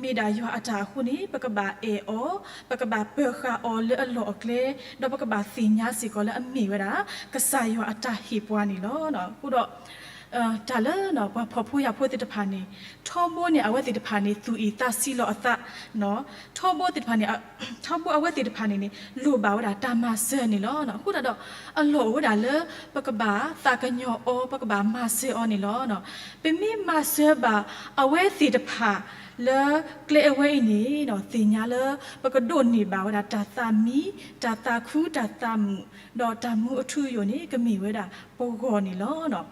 မ့ၢ်ဒၣ်ယွၤအတၢ်အဃိန့ၣ် ပကဘၣ်အဲၣ်အီၤ, ပကဘၣ်ပၢၤဃာ်အီၤလၢအလီၢ်အကျဲ, ဒီးပကဘၣ်သ့ၣ်ညါစ့ၢ်ကီးလၢအမ့ၢ်ဝဲဒၣ် ကစၢ်ယွၤအတၢ်ဟ့ၣ်ပှၤန့ၣ်လီၤ. အဃိဒီး တၢ်လၢ ပှၤဖှီၣ်ဖိယာ်ဖိသ့ၣ်တဖၣ်န့ၣ် ထီဘိန့ၣ် အဝဲသ့ၣ်တဖၣ်န့ၣ် သူၣ်အံၣ်သးဆံးလီၤအသး ထီဘိသ့ၣ်တဖၣ်န့ၣ် ထီဘိအဝဲသ့ၣ်တဖၣ်န့ၣ်န့ၣ် လိၣ်ဘၣ်ဝဲဒၣ်တၢ်မၤစၢၤန့ၣ်လီၤ. အဃိသတးဒီး အလီၢ်အိၣ်ဝဲဒၣ်လၢ ပကဘၣ်သးကညီၤအီၤ, ပကဘၣ်မၤစၢၤအီၤန့ၣ်လီၤ. ပမ့ၢ်မၤစၢၤဘၣ်အဝဲသ့ၣ်တဖၣ် လၢကျဲအဝဲအံၤန့ၣ် သ့ၣ်ညါလၢ ပကဒိးန့ၢ်ဘၣ်ဝဲဒၣ်တၢ်သးမံ, တၢ်သးခု, တၢ်သးမုာ်, ဒီးတၢ်မူအထူအယိာ်န့ၣ် ကမ့ၢ်ဝဲဒၣ်ပဂီၢ်န့ၣ်လီၤ.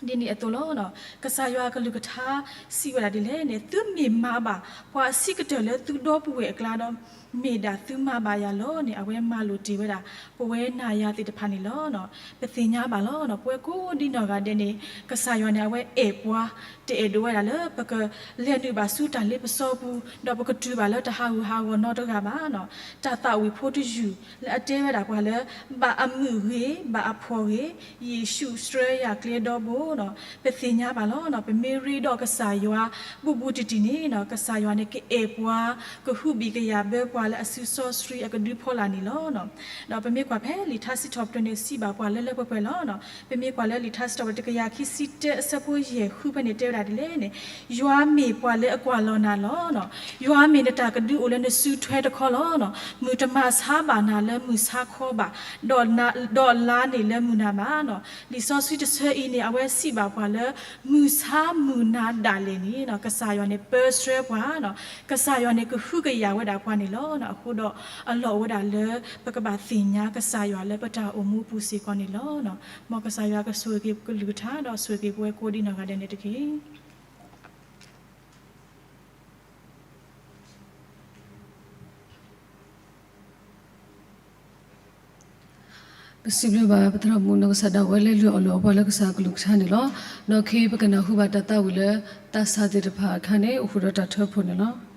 ဒ်န့ၣ်အသိးလီၤ. ကစၢ်ယွၤအကလုၢ်ကထါစံးဝဲဒၣ်ဒ်လဲၣ်န့ၣ် သုမ့ၢ်မၤဘၣ်ပှၤအဆံးကတၢၢ်လၢသုဒီပုၢ်ဝဲၢ်အကျါဒီး မ့ၢ်ဒၣ်သုမၤဘၣ်ယၤလီၤန့ၣ် အဝဲမၤလိာ်တ့ၢ်ဝဲဒၣ် ပဝဲနၤယၤသ့ၣ်တဖၣ်န့ၣ်လီၤ. ပသ့ၣ်ညါဘၣ်လီၤ. ပဝဲကိးဒံနီၢ်ဂၤဒဲးန့ၣ် ကစၢ်ယွၤန့ၣ် အဝဲအဲၣ်ပှၤ တအဲၣ်ဒိးဝဲဒၣ်လၢပကလဲၤနုာ်ဘၣ်ဆူတၢ်လ့ပစီပူၤ ဒီးပကတုၤဘၣ်လၢတၢ်ဟးဂူာ်ဟးဂီၤနီတဂၤဘၣ်. တၢ်သးဝံၣ်ဖိတယုၢ်လၢအတဲဝဲဒၣ်ပှၤလၢ ဘၣ်အမုာ်ဂ့ၤ, ဘၣ်အဖှီၣ်ဂ့ၤ, ယ့ၣ်ၡူးစှၢယၤကျဲဒီဘိန့ၣ် ပသ့ၣ်ညါဘၣ်လီၤ. ပမ့ၢ်ရ့ဒီးကစၢ်ယွၤ ဘူးဘူးတံၢ်တံၢ်န့ၣ် ကစၢ်ယွၤန့ၣ် ကအဲၣ်ပှၤ ကဟုဘံၣ်ကယာ်ဘၢပှၤလၢအစုစီဆှံအကဒုဖီလာ်န့ၣ်လီၤ. ဒီးပမ့ၢ်ကွၢ်ဖဲလံာ်ထါစံးထီၣ်ပတြၢၤန့ၣ် စံးဘၣ်ပှၤလၢလၢပှဲၤပှဲၤလီၤ. ပမ့ၢ်ကွၢ်လၢလံာ်ထါစံးထီၣ်ပတြၢၤ တကယၤခံဆံတၢ အဆၢဖိယဲၢ်ဃုဖဲန့ၣ် တဲဝဲဒၣ်ဒ်လဲၣ်န့ၣ် ယွၤမ့ၢ်ပှၤလၢအကွၢ်လီၤနၤလီၤ. ယွၤမ့ၢ်နတၢ်ကဒုအိၣ်လၢနစုထွဲတခီလီၤ. မုၢ်တမၤဆါဘၣ်နၤလၢမုၢ်ဆါခီဘၣ်, ဒီးလါန့ၣ်လၢမုၢ်နၤဘၣ်. လံာ်စီဆှံတဆၢအံၤန့ၣ် အဝဲစံးဘၣ်ပှၤလၢ မုၢ်ဆါမုၢ်နၤဒၣ်လဲာ်န့ၣ် ကစၢ်ယွၤန့ၣ်ပၢဆှၢပှၤ, ကစၢ်ယွၤန့ၣ်ကဟုကယာ်ဝဲဒၣ်ပှၤန့ၣ်လီၤ. အဃိဒီးအလီၢ်အိၣ်ဝဲဒၣ်လၢ ပကဘၣ်သ့ၣ်ညါကစၢ်ယွၤလၢပတၢ်အိၣ်မူအပူၤစ့ၢ်ကီးန့ၣ်လီၤ. မ်ကစၢ်ယွၤကဆိၣ်ဂ့ၤက့ၤပကလုၢ်ကထါ ဒီးဆိၣ်ဂ့ၤက့ၤပဝဲကိးဒံနီၢ်ဂၤဒဲးန့ၣ်တက့ၢ်. ပစံးဘျုးဘၣ်ပသရၣ်မုၣ်နီၢ်ကစၢ်ဒၣ်ဝဲလၢလုၢ်အီၣ်လုၢ်အီပှၤလၢကစၢ်အကလုၢ်ကထါန့ၣ်လီၤ. ဒီးခဲအံၤပကနၢ်ဟူဘၣ်တၢ်သးဝံၣ်လၢသးစၢ်သ့ၣ်တဖၣ်အခါန့ၣ် အိၣ်ဃုာ်ဒီးတၢ်ထၢဖှိၣ်န့ၣ်လီၤ.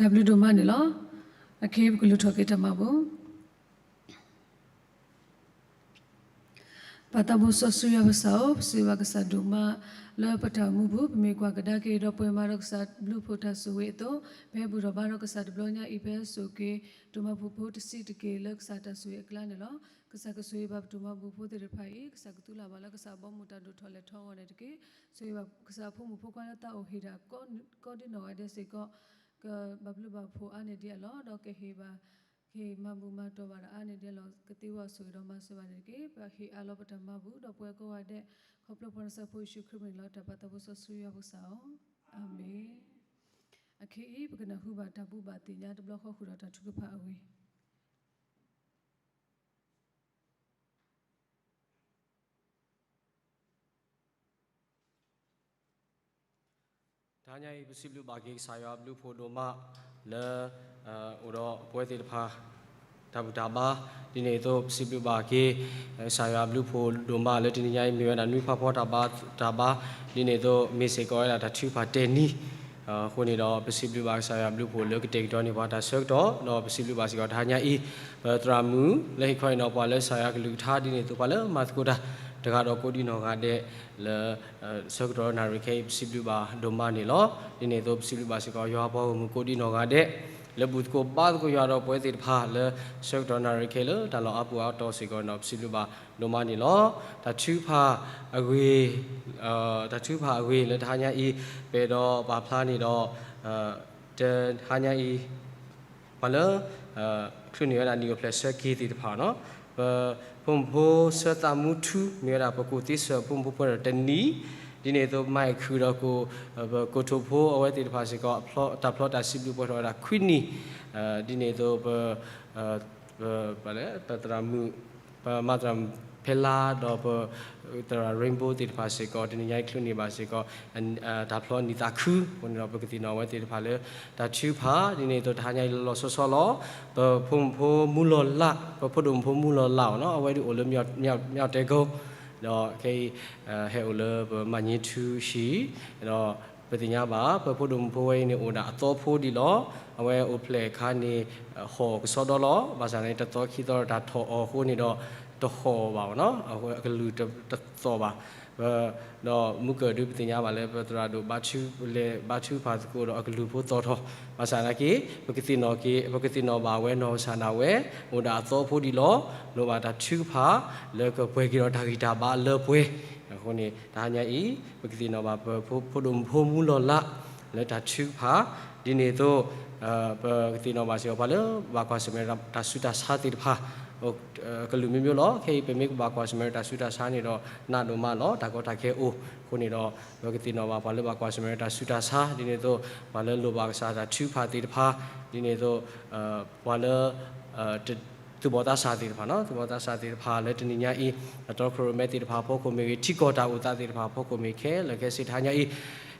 တၢ်ဘျုးဒိၣ်မးန့ၣ်လီၤ. အခဲအံၤပကလူၤထီၣ်က့ၤတၢ်မၤဘိ ပၢ်သးဘိစီဆှံယွၤပကစၢ်ဧၢ, ပစံးဘျုးဘၣ်ကစၢ်ဒိၣ်မးလၢပတၢ်အိၣ်မူပူၤ, ပမ့ၢ်ကွၢ်ကဒါက့ၤဒီးပှဲၤမးဒီးကစၢ်ဘျုးဖှိၣ်တၢ်ဆိၣ်ဂ့ၤအသိး, ပဟဲဘူၣ်ထီၣ်ဘါထီၣ်ကစၢ်တဘျီညါအံၤ ပဟဲစိာ်က့ၤ ဒိၣ်မးပူၤဖိတဆံးတက့ၢ် လၢကစၢ်တၢ်ဆိၣ်ဂ့ၤအကျါန့ၣ်လီၤ. ကစၢ်ကဆိၣ်ဂ့ၤဘၣ်ပဒိၣ်မးပူၤဖိသ့ၣ်တဖၣ်အံၤ, ကစၢ်ကသူလၢ်ဘၣ်လၢကစၢ်ဘီမုၢ်တၢ်ဒိၣ်ထီၣ်လဲၤထီအဂီၢ်န့ၣ်တက့ၢ်. ဆိၣ်ဂ့ၤဘၣ်ကစၢ်အဖိမုၣ်ဖိခွါလၢသးအိၣ်ဟ့ၣ်တၢ် ကိးဒံနီၢ်ဂၤဒဲးစ့ၢ်ကီး, ကဘၣ်ဘျုးဘၣ်ဖှိၣ်အါန့ၢ်ဒံးအလီၢ်, ဒီးကဟ့ၣ်ဘၣ် ကဟ့ၣ်မၤဘူၣ်မၤတီၢ်ဘၣ်ဒီးအါန့ၢ်ဒံးအလီၢ်, ကသ့ဝဲဆိၣ်ဂ့ၤဒီးမၤစၢၤဘၣ်န့ၣ်တက့ၢ်. ပဟ့ၣ်အါလီၤပတၢ်မၤဘူၣ်ဒီးပဝဲကိးဂၤဒဲး, ခီဖျိပှၤနဆၢဖိယ့ၣ်ၡူးခရံာ်မ့ၢ်လီၤ. တၢ်ပၢ်သးဘိစီဆှံယွၤပကစၢ်ဧၢ, အၤမ့ၣ်. အခဲအံၤ ပကနၢ်ဟူဘၣ်တၢ်ဘူၣ်ဘၣ်သ့ၣ်ညါတဘျီဃီဃုာ်ဒီးတၢ်ထုကဖၣ်အဂ့ၢ် တဟါညါအံၤ ပစံးဘျုးဘၣ်က့ၤကစၢ်ယွၤဘျုးဖှိၣ်ဒိၣ်မးလၢ အိၣ်ဒီးပဝဲသ့ၣ်တဖၣ် တၢ်ဘူၣ်တၢ်ဘါ, ဒ်န့ၣ်အသိး ပစံးဘျုးဘၣ်က့ၤ ကစၢ်ယွၤဘျုးဖှိၣ်ဒိၣ်မးလၢတနံၤညါအံၤ မ့ၢ်ဝဲဒၣ်နွံဖးဖီတၢ်ဘါတဘါ, ဒ်န့ၣ်အသိး မ့ၢ်စ့ၢ်ကီးဝဲဒၣ်တၢ်ထုကဖၣ်တနံၤ, အဃိန့ၣ်ဒီး ပစံးဘျုးဘၣ်ကစၢ်ယွၤဘျုးဖှိၣ်လၢကတဲာ်ကတီၤန့ၢ်ပှၤတၢ်ဆၢကတီၢ်, ဒီးပစံးဘျုးဘၣ်စ့ၢ်ကီးတဟါညါအံၤ ပသရၣ်မုၣ်လၢဟ့ၣ်ခီဟ့ၣ်နီၤပှၤလၢကစၢ်ယွၤကလုၢ်ကထါ ဒ်န့ၣ်အသိး ပှၤလၢမၤသကိးတၢ်တဂၤဒီးကိးဒံနီၢ်ဂၤဒဲးလၢ ဆၢကတီၢ်နၣ်ရံၣ်ခဲအံၤ ပစံးဘျုးဘၣ်ဒိၣ်မးန့ၣ်လီၤ. ဒ်န့ၣ်အသိး ပစံးဘျုးဘၣ်စ့ၢ်ကီး ယွၤပှၤဂီၢ်မုၢ်ကိးဒံနီၢ်ဂၤဒဲး လၢဘူၣ်သကိးဘါသကိးယွၤဒီးပဝဲသ့ၣ်တဖၣ်လၢ ဆၢကတီၢ်နၣ်ရံၣ်ခဲလၢာ် တၢ်လီၢ်အါပူၤအါတီၤစ့ၢ်ကီးန့ၣ်ဒီး ပစံးဘျုးဘၣ်ဒိၣ်မးန့ၣ်လီၤ. တၢ်ထုကဖၣ်အဂ့ၢ် တၢ်ထုကဖၣ်အဂ့ၢ်လၢတဟါညါအံၤ ပအဲၣ်ဒိးပာ်ဖျါန့ၣ်ဒီး တဟါညါအံၤ ပှၤလၢ ချုးန့ၢ်ဝဲဒၣ်နံၣ်အိၣ်ဖျဲၣ်ဆၢက့ၤသ့ၣ်တဖၣ်န့ၣ်, ပဖိမုၣ်ဖိဆၢသးမူထူ မ့ၢ်ဝဲဒၣ်ပကိၣ်သ့စၢၤဖိမုၣ်ဖိပှဲၤဒီးတနံၣ်, ဒ်န့ၣ်အသိး မၤအ့ၣ်ခုၣ်ဒီးကိၣ် ပကိၣ်ထိၣ်ဖိအဝဲသ့ၣ်တဖၣ်စ့ၢ်ကီး တၢ်ဖျီတၢ်စံးဘျုးပှဲၤထီၣ်ဝဲဒၣ်ခွံနံၣ်, ဒ်န့ၣ်အသိး ပ ပ ပသရၣ်မုၣ် ပမၤသရၣ်မုၣ်ဖဲလါဒီးပ သရၣ် rainbow သ့ၣ်တဖၣ်စ့ၢ်ကီး တနံၤညါအံၤချုးန့ၢ်ဘၣ်စ့ၢ်ကီး တၢ်ဖျီနံၣ်သးခုအဃိန့ၣ်ဒီး ပကသ့ၣ်နီၣ်အဝဲသ့ၣ်တဖၣ်လၢ တၢ်ထုကဖၣ် ဒ်န့ၣ်အသိးတဟါညါအံၤလီၤလီၤဆီဆီလီၤ. ပဖိမုၣ်ဖိမူလီၤလး ပဖိဒိၣ်မုၣ်ဖိမူလီၤလးအီၤန့ၣ် အဝဲဒၣ်အိၣ်လၢ မၠၣ်တဲကိ ဒီးခဲအံၤ ဟဲအိၣ်လၢပမၤည့ထူဆံး ဒီးပသ့ၣ်ညါဘၣ် ပဖိဒိၣ်မုၣ်ဖိဝဲအံၤန့ၣ် အိၣ်ဒၣ်အသီဖိဒံးလီၤ. အဝဲအိၣ်ဖျဲၣ်အခါန့ၣ် ဟီၣ်ကစီဒီလီၤ. ဘၣ်ဆၣ်န့ၣ် တသီခံသီတၢ်ထီၣ်အီၤအဃိန့ၣ်ဒီး တဟီၣ်ဘၣ်အီၤန့ၣ် အကလုၢ်တသီၣ်ဘၣ်. ဒီးမုၢ်ကၢၢ်ဒုပသ့ၣ်ညါဘၣ်လၢ ပသရၣ်ဒိၣ်ဘါထု လဲၤဘါထုကဖၣ်သကိးဒီးအကလုၢ်ဖိသီၣ်ထီၣ်, ဘၣ်ဆၣ်သနာ်က့ ပကသ့ၣ်နီၣ်က့ၤ ပကသ့ၣ်နီၣ်ဘၣ်ဝဲနီၢ်ကစၢ်ဒၣ်ဝဲ အိၣ်ဒၣ်အသီဖိဒံးလီၤ. လိၣ်ဘၣ်တၢ်ထုကဖၣ် လၢကပှဲၤက့ၤဒီးတၢ်ဂံၢ်တၢ်ဘါလၢပှဲၤအဃိန့ၣ် တဟါညါအံၤ ပကသ့ၣ်နီၣ်ဘၣ်ပဖိဒိၣ်မုၣ်ဖိမူလီၤလး လၢတၢ်ထုကဖၣ် ဒ်န့ၣ်အသိး ပကသ့ၣ်နီၣ်ဘၣ်စ့ၢ်ကီး ပှၤလၢဘၣ်ကွၢ်ဆၢၣ်မဲာ်တၢ်ဆူးတၢ်ဆါသ့ၣ်တဖၣ် ကလုာ်မ့ၢ်မ့ၢ်လီၤ. ခဲအံၤ ပမ့ၢ်ကဘၣ်ကွၢ်ဆၢၣ်မဲာ်တၢ်ဆူးတၢ်ဆါန့ၣ်ဒီး နးဒိၣ်မးလီၤ. တၢ်ကီတၢ်ခဲအိၣ်အဃိန့ၣ်ဒီး ပကသ့ၣ်နီၣ်ဘၣ်ပှၤလၢဘၣ်ကွၢ်ဆၢၣ်မဲာ်တၢ်ဆူးတၢ်ဆါ ဒ်န့ၣ်အသိး ပှၤလၢလိၣ်ဘၣ်ကစၢ်တၢ်ထုကဖၣ်သ့ၣ်တဖၣ် ဒ်န့ၣ်အသိး ပှၤလၢ သုးဘီၣ်သးစၢ်သ့ၣ်တဖၣ်န့ၣ် သုးဘီၣ်သးစၢ်သ့ၣ်တဖၣ်လၢတနံၤညါအံၤ အတီခိၣ်ရိၣ်မဲသ့ၣ်တဖၣ်အဖီခိၣ်မ့ၢ်ဂ့ၤ ထံကီၢ်တၢ်အိၣ်သးသ့ၣ်တဖၣ်အဖီခိၣ်မ့ၢ်ဂ့ၤ ခဲလၢာ်ခဲဆ့တဟါညါအံၤ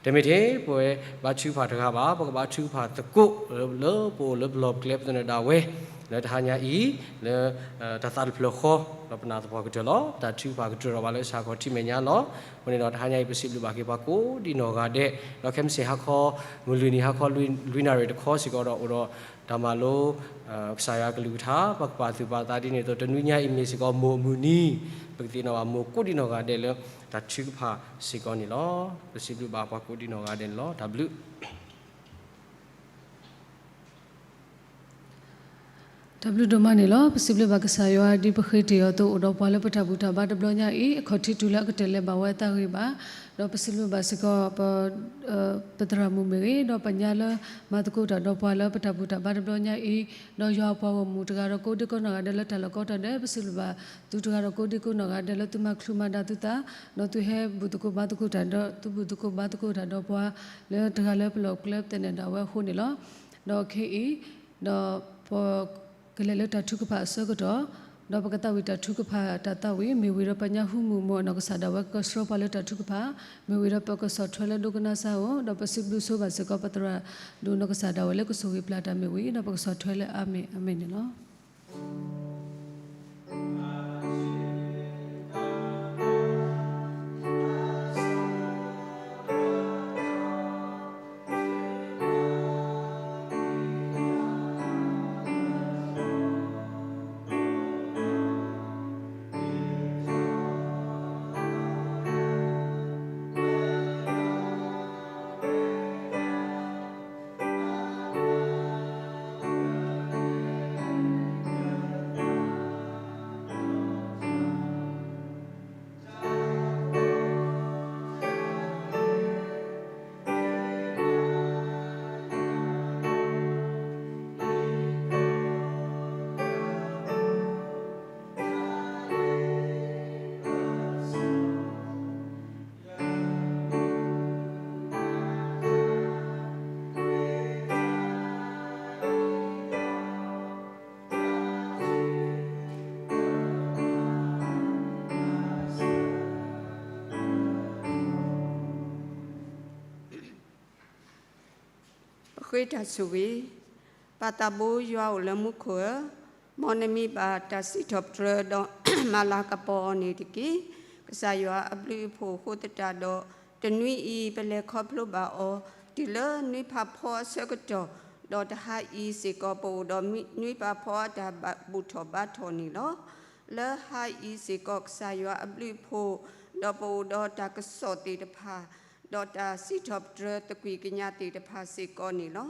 တမ့ၢ်ထဲပဝဲဘါထုကဖၣ်တဂၤဘၣ် ပကဘါထုကဖၣ်သကိး လၢပအိၣ်လၢပလီၢ်ပကျဲပသနၢၣ်ဒၣ်ဝဲ လၢတဟါညါအံၤ လၢတၢ်သးတဖျၢၣ်ဃီ ဒီးပနၢ်သပှၢ်ကတၢၢ်လီၤ. တၢ်ထုကဖၣ်ကတၢၢ်ထီၣ်ဘၣ်လၢစ့ၢ်ကီးထံမဲာ်ညါလီၤ. အဃိန့ၣ်ဒီးတဟါညါအံၤ ပစံးဘျုးဘၣ်က့ၤပှၤကိးဒံနီၢ်ဂၤဒဲး ဒီးခဲမုၢ်ဆ့ၣ်ဟါခီ မုၢ်လွံၢ်နံၤဟါခီ လွံၢ်နၣ်ရံၣ်တခီစ့ၢ်ကီးဒီး အိၣ်ဒီးတၢ်မၤလိ ကစၢ်ယွၤကလုၢ်ကထါ ပကပာ်သူၣ်ပာ်သးဒ်န့ၣ်အသိး တနွံညါအံၤမ့ၢ်စ့ၢ်ကီး မိၢ်မုၢ်နံၤ ပကသ့ၣ်နီၣ်ဘၣ်မိၢ်ကိးဒံနီၢ်ဂၤဒဲးလၢ တၢ်ထုကဖၣ်စ့ၢ်ကီးန့ၣ်လီၤ. ပစံးဘျုးဘၣ်ပှၤကိးဒံနီၢ်ဂၤဒဲးန့ၣ်လီၤ. တၢ်ဘျုး တၢ်ဘျုးဒိၣ်မးန့ၣ်လီၤ. ပစံးဘျုးဘၣ်ကစၢ်ယွၤ ဒ်ပဃ့တ့ၢ်အီၤအသိး အိၣ်ဒီးပှၤလၢပတၢ်ဘူၣ်တၢ်ဘါတဘျီညါအံၤ အခီၣ်ထံးတုၤလၢအကတၢၢ်လၢၤဘၣ်ဝဲအသးဂ့ၤဘၣ်. ဒီးပစံးဘျုးဘၣ်စ့ၢ်ကီး ပသရၣ်မုၣ်မ့ၢ်ဂ့ၤ ဒီးပညါလၢမၤသကိးတၢ်ဒီးပှၤလၢပတၢ်ဘူၣ်တၢ်ဘါတဘျီညါအံၤ ဒီးယွၤအပှၤဂီၢ်မုၢ်တဂၤဒီးကိးဒံကိးနီၢ်ဂၤဒဲးလၢတၢ်လီၢ်ကိးတီၤဒဲး ပစံးဘျုးဘၣ်သုတဂၤဒီးကိးဒံကိးနီၢ်ဂၤဒဲးလၢသုမၤချုးမၤဒါသုသး ဒီးသုဟဲဘူၣ်သကိးဘါသကိးတၢ်ဒီး သုဘူၣ်သကိးဘါသကိးတၢ်ဒီးပှၤလၢတဂၤလၢပလီၢ်ပကျဲပသနၢၣ်ဒၣ်ဝဲအဃိန့ၣ်လီၤ. ဒီးခဲအံၤ ဒီးပကလဲၤလၢတၢ်ထုကဖၣ်အဆၢကတီၢ် ဒီးပကသးဝံၣ်တၢ်ထုကဖၣ်တၢ်သးဝံၣ် မ့ၢ်ဝံၤဒီးပညါဟူမုၢ်မ့ၢ်နီၢ်ကစၢ်ဒၣ်ဝဲကဆှၢပှၤလၢတၢ်ထုကဖၣ် မ့ၢ်ဝံၤဒီးပကဆီၣ်ထွဲလၢဒိကနၣ်စၢ်ဧိၤ ဒီးပစံးဘျုးဆိဘၣ်စ့ၢ်ကီးပသရၣ်ဒိၣ်နီၢ်ကစၢ်ဒၣ်ဝဲလၢကဆိၣ်ဂ့ၤပျၢ်တၢ်မ့ၢ်ဝံၤ ဒီးပကဆီၣ်ထွဲလၢအၤမ့ၣ်အၤမ့ၣ်န့ၣ်လီၤ. ဃ့တၢ်ဆိၣ်ဂ့ၤ, ပၢ်သးဘိယွၤအိၣ်လၢမူခိၣ်ဧၢ, မ်နမံၤဘၣ်တၢ်စံးထီၣ်ပတြၢၤဒီးမၤလၤကပီၤအီၤန့ၣ်တက့ၢ်. ကစၢ်ယွၤအဘျုးအဖှိၣ်အဃိသတးဒီး တနွံအံၤပလဲၤခီဖျိဘၣ်အီၤ တုၤလၢနွံဖးဖီအဆၢကတီၢ်, ဒီးတဟါအံၤစ့ၢ်ကီး ပအိၣ်ဒီးနွံဖးဖီအတၢ်ဘူၣ်ထီၣ်ဘါထီၣ်န့ၣ်လီၤ. လၢဟါအံၤစ့ၢ်ကီး ကစၢ်ယွၤအဘျုးအဖှိၣ်, ဒီးပအိၣ်ဒီးတၢ်ကစီၣ်သ့ၣ်တဖၣ်, ဒီးတၢ်စံးထီၣ်ပတြၢၤသကွံာ်ကညးသ့ၣ်တဖၣ်စ့ၢ်ကီးန့ၣ်လီၤ.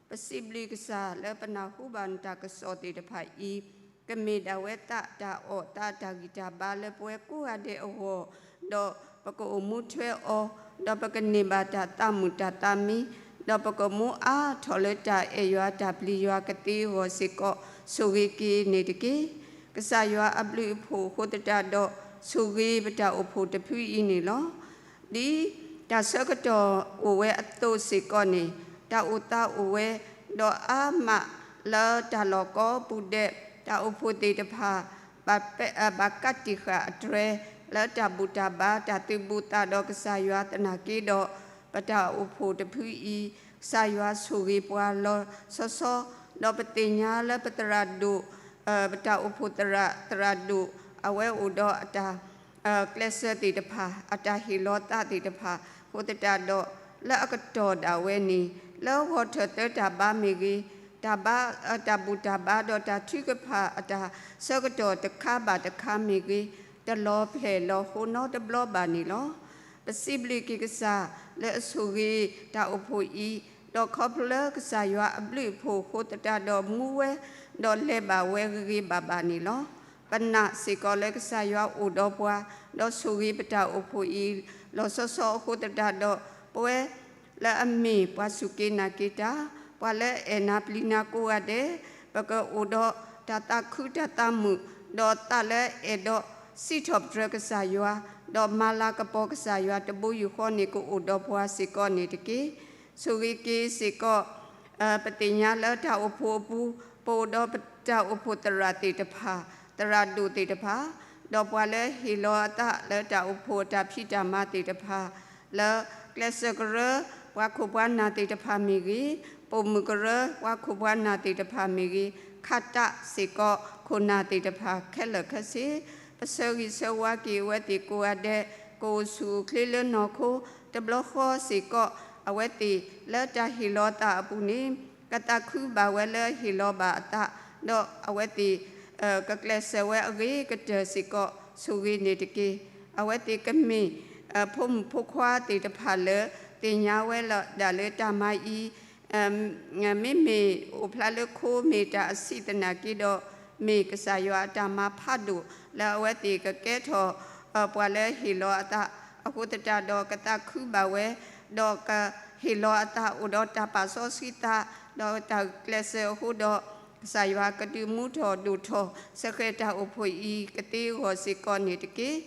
ပစံးဘျုးကစၢ်လၢပနၢ်ဟူဘၣ်နတၢ်ကစီၣ်သ့ၣ်တဖၣ်အံၤ, ကမ့ၢ်ဒၣ်ဝဲသးတၢ်အီၣ်သးတၢ်ဂံၢ်တၢ်ဘါလၢပဝဲကိးဂၤဒဲးအဂီၢ်, ဒီးပကအိၣ်မူထွဲအီၤ, ဒီးပကန့ၢ်ဘၣ်တၢ်သးမုာ်တၢ်သးမံ, ဒီးပကမူအါထီၣ်လၢတၢ်အဲၣ်ယွၤတၢ်ပျံၤယွၤကသ့အဂီၢ်စ့ၢ်ကီး ဆိၣ်ဂ့ၤက့ၤန့ၣ်တက့ၢ်. ကစၢ်ယွၤအဘျုးအဖှိၣ်အဃိသတးဒီး ဆိၣ်ဂ့ၤပတၢ်အိၣ်ဖှိၣ်တဖုအံၤန့ၣ်လီၤ. ဒ်တၢ်ဆၢကတီၢ်အိၣ်ဝဲအသိးစ့ၢ်ကီးန့ၣ်, တၢ်အိၣ်သးအိၣ်ဝဲ, ဒီးအါမးလၢတၢ်လီၢ်ကိးပူၤဒဲး, တၢ်အိၣ်ဖှိၣ်သ့ၣ်တဖၣ် ဘၣ်ကးတံာ်ဃာ်အတြဲၤ လၢတၢ်ဘူၣ်တၢ်ဘါ တၢ်သူၣ်ဘူၣ်သးဒီးကစၢ်ယွၤသနာ်က့ဒီး, ပတၢ်အိၣ်ဖှိၣ်တဖုအံၤ ကစၢ်ယွၤဆိၣ်ဂ့ၤပှၤလီၤဆီဆီ, ဒီးပသ့ၣ်ညါလၢပသရၣ်ဒိၣ်, ပတၢ်အိၣ်ဖှိၣ်သရၣ်, သရၣ်ဒိၣ် အဝဲအိၣ်ဒီးအတၢ် ကျဲးစၢးသ့ၣ်တဖၣ်, အတၢ်ဟ့ၣ်လီၤသးသ့ၣ်တဖၣ်, အဃိသတးဒီး လၢအကတီၢ်ဒၣ်ဝဲန့ၣ်, လၢဂီၤထၢၣ်သၢတၢ်ဘါမ့ၢ်ဂ့ၤ, တၢ်ဘါ, တၢ်ဘူၣ်တၢ်ဘါဒီးတၢ်ထုကဖၣ်အတၢ်ဆၢကတီၢ်တခါဘၣ်တခါမ့ၢ်ဂ့ၤ, တလီၤဖျဲၣ်လီၤဃိနီတဘျီဘၣ်န့ၣ်လီၤ. ပစံးဘျုးက့ၤကစၢ်လၢအဆိၣ်ဂ့ၤတၢ်အိၣ်ဖှိၣ်အံၤ, ဒီးခီဖျိလၢကစၢ်ယွၤအဘျုးအဖှိၣ်အဃိသတးဒီးမူဝဲ, ဒီးလဲၤဘၣ်ဝဲဂ့ၤဂ့ၤဘၣ်ဘၣ်န့ၣ်လီၤ. ပနာ်စ့ၢ်ကီးလၢကစၢ်ယွၤအိၣ်ဒီးပှၤ, ဒီးဆိၣ်ဂ့ၤပတၢ်အိၣ်ဖှိၣ်အံၤ လီၤဆီဆီအဃိသတးဒီး, ပဝဲလၢအမ့ၢ်ပှၤစူၢ်က့ၤနာ်က့ၤတၢ်, ပှၤလၢအအဲၣ်နၤပျံၤနၤကိးဂၤဒဲး, ပကအိၣ်ဒီးတၢ်သးခုတၢ်သးမုာ်, ဒီးသးလၢအဲၣ်ဒိးစံးထီၣ်ပတြၢၤကစၢ်ယွၤ, ဒီးမၤလၤကပီၤကစၢ်ယွၤတဘိယူၢ်ဃီန့ၣ် ကအိၣ်ဒီးပှၤစ့ၢ်ကီးန့ၣ်တက့ၢ်. ဆိၣ်ဂ့ၤက့ၤစ့ၢ်ကီး ပသ့ၣ်ညါလၢတၢ်အိၣ်ဖှိၣ်အပူၤ, ပအိၣ်ဒီးပတၢ်အိၣ်ဖှိၣ်သရၣ်သ့ၣ်တဖၣ်, သရၣ်ဒိၣ်သ့ၣ်တဖၣ်, ဒီးပှၤလၢဟ့ၣ်လီၤအသးလၢတၢ်အိၣ်ဖှိၣ်အတၢ်ဖံးတၢ်မၤသ့ၣ်တဖၣ်, လၢကျဲးစၢးကရၢ ပှၤခိၣ်ပှၤနၢ်သ့ၣ်တဖၣ်မ့ၢ်ဂ့ၤ, ပိာ်မုၣ်ကရၢ ပှၤခိၣ်ပှၤနၢ်သ့ၣ်တဖၣ်မ့ၢ်ဂ့ၤ, ခးတးစ့ၢ်ကီးခိၣ်နၢ်သ့ၣ်တဖၣ်ခဲလၢာ်ခဲဆ့, ပဆၢဂံၢ်ဆၢဝါက့ၤအဝဲသ့ၣ်ကိးဂၤဒဲး, ကအိၣ်ဆူၣ်အိၣ်ချ့လၢနီၢ်ခိ, တဘျီဃီစ့ၢ်ကီး အဝဲသ့ၣ်လၢတၢ်ဟ့ၣ်လီၤအသးအပူၤန့ၣ်, ကသးခုဘၣ်ဝဲလၢဟ့ၣ်လီၤဘၣ်အသး, ဒီးအဝဲသ့ၣ် ကကျဲးစၢးဝဲအဂ့ၤကတၢၢ်စ့ၢ်ကီး ဆိၣ်ဂ့ၤန့ၣ်တက့ၢ်. အဝဲသ့ၣ်ကမ့ၢ် ဖိမုၣ်ဖိခွါသ့ၣ်တဖၣ်လၢ သ့ၣ်ညါဝဲလီၤဒၣ်လၢတၢ်မၤအံၤ မ့မ့ၢ်အိၣ်ဖျါလၢခိမ့ၢ်တၢ်အဆံးသနာ်က့ဒီး, မ့ၢ်ကစၢ်ယွၤအတၢ်မၤဖးဒိၣ် လၢအဝဲသ့ၣ်ကကဲထီၣ် ပှၤလၢဟ့ၣ်လီၤအသး အဃိသတးဒီးကသးခုဘၣ်ဝဲ, ဒီးကဟ့ၣ်လီၤအသးအိၣ်ဒီးတၢ်ပာ်စီဆှံသး, ဒီးတၢ်ကျဲးစၢးအဃိဒီး, ကစၢ်ယွၤကဒုးမူထီၣ်ဒိၣ်ထီၣ် စဃဲးတၢ်အိၣ်ဖှိၣ်အံၤကသ့အဂီၢ်စ့ၢ်ကီးန့ၣ်တက့ၢ်.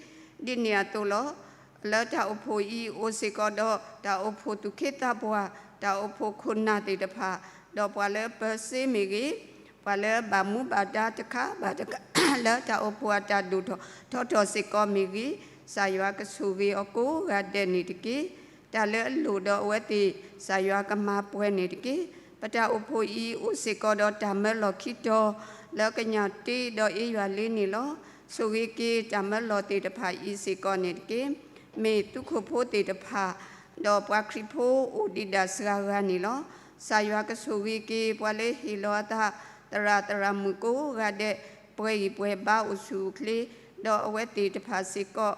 ဒ်န့ၣ်အသိးလီၤ. လၢတၢ်အိၣ်ဖှိၣ်အံၤအိၣ်စ့ၢ်ကီးဒီး တၢ်အိၣ်ဖှိၣ်သူၣ်က့သးပှၢ်, တၢ်အိၣ်ဖှိၣ်ခိၣ်နၢ်သ့ၣ်တဖၣ်, ဒီးပှၤလၢပၢၤစ့မ့ၢ်ဂ့ၤ, ပှၤလၢဘၣ်မူဘၣ်ဒါတခါဘၣ်တခါ လၢတၢ်အိၣ်ဖှိၣ်အတၢ်ဒိၣ်ထီၣ်ထီထီၣ်စ့ၢ်ကီးမ့ၢ်ဂ့ၤ, ကစၢ်ယွၤကဆိၣ်ဂ့ၤအီၤကိးဂၤဒဲးန့ၣ်တက့ၢ်. တၢ်လၢအလိၣ်ဒီးအဝဲသ့ၣ် ကစၢ်ယွၤကမၤပှဲၤန့ၣ်တက့ၢ်. ပတၢ်အိၣ်ဖှိၣ်အံၤအိၣ်စ့ၢ်ကီးဒီးတၢ်မၢလီၢ်ခံတီၤ လၢကညးတ့ဒီးအ့ယွၤလ့န့ၣ်လီၤ. ဆိၣ်ဂ့ၤက့ၤတၢ်မၢလီၢ်သ့ၣ်တဖၣ်အံၤစ့ၢ်ကီးန့ၣ်တက့ၢ်. မ့ၢ်သုးခိၣ်ဖိသ့ၣ်တဖၣ် ဒီးပှၤခရံာ်ဖိအိၣ်ဒံးဒၣ်စှၤဂၤန့ၣ်လီၤ. ကစၢ်ယွၤကဆိၣ်ဂ့ၤက့ၤပှၤလၢဟ့ၣ်လီၤအသး သရၣ်သရၣ်မုၣ်ကိးဂၤဒဲး ပှဲၤဂံၢ်ပှဲၤဘါအိၣ်ဆူၣ်အိၣ်ချ့, ဒီးအဝဲသ့ၣ်တဖၣ်စ့ၢ်ကီး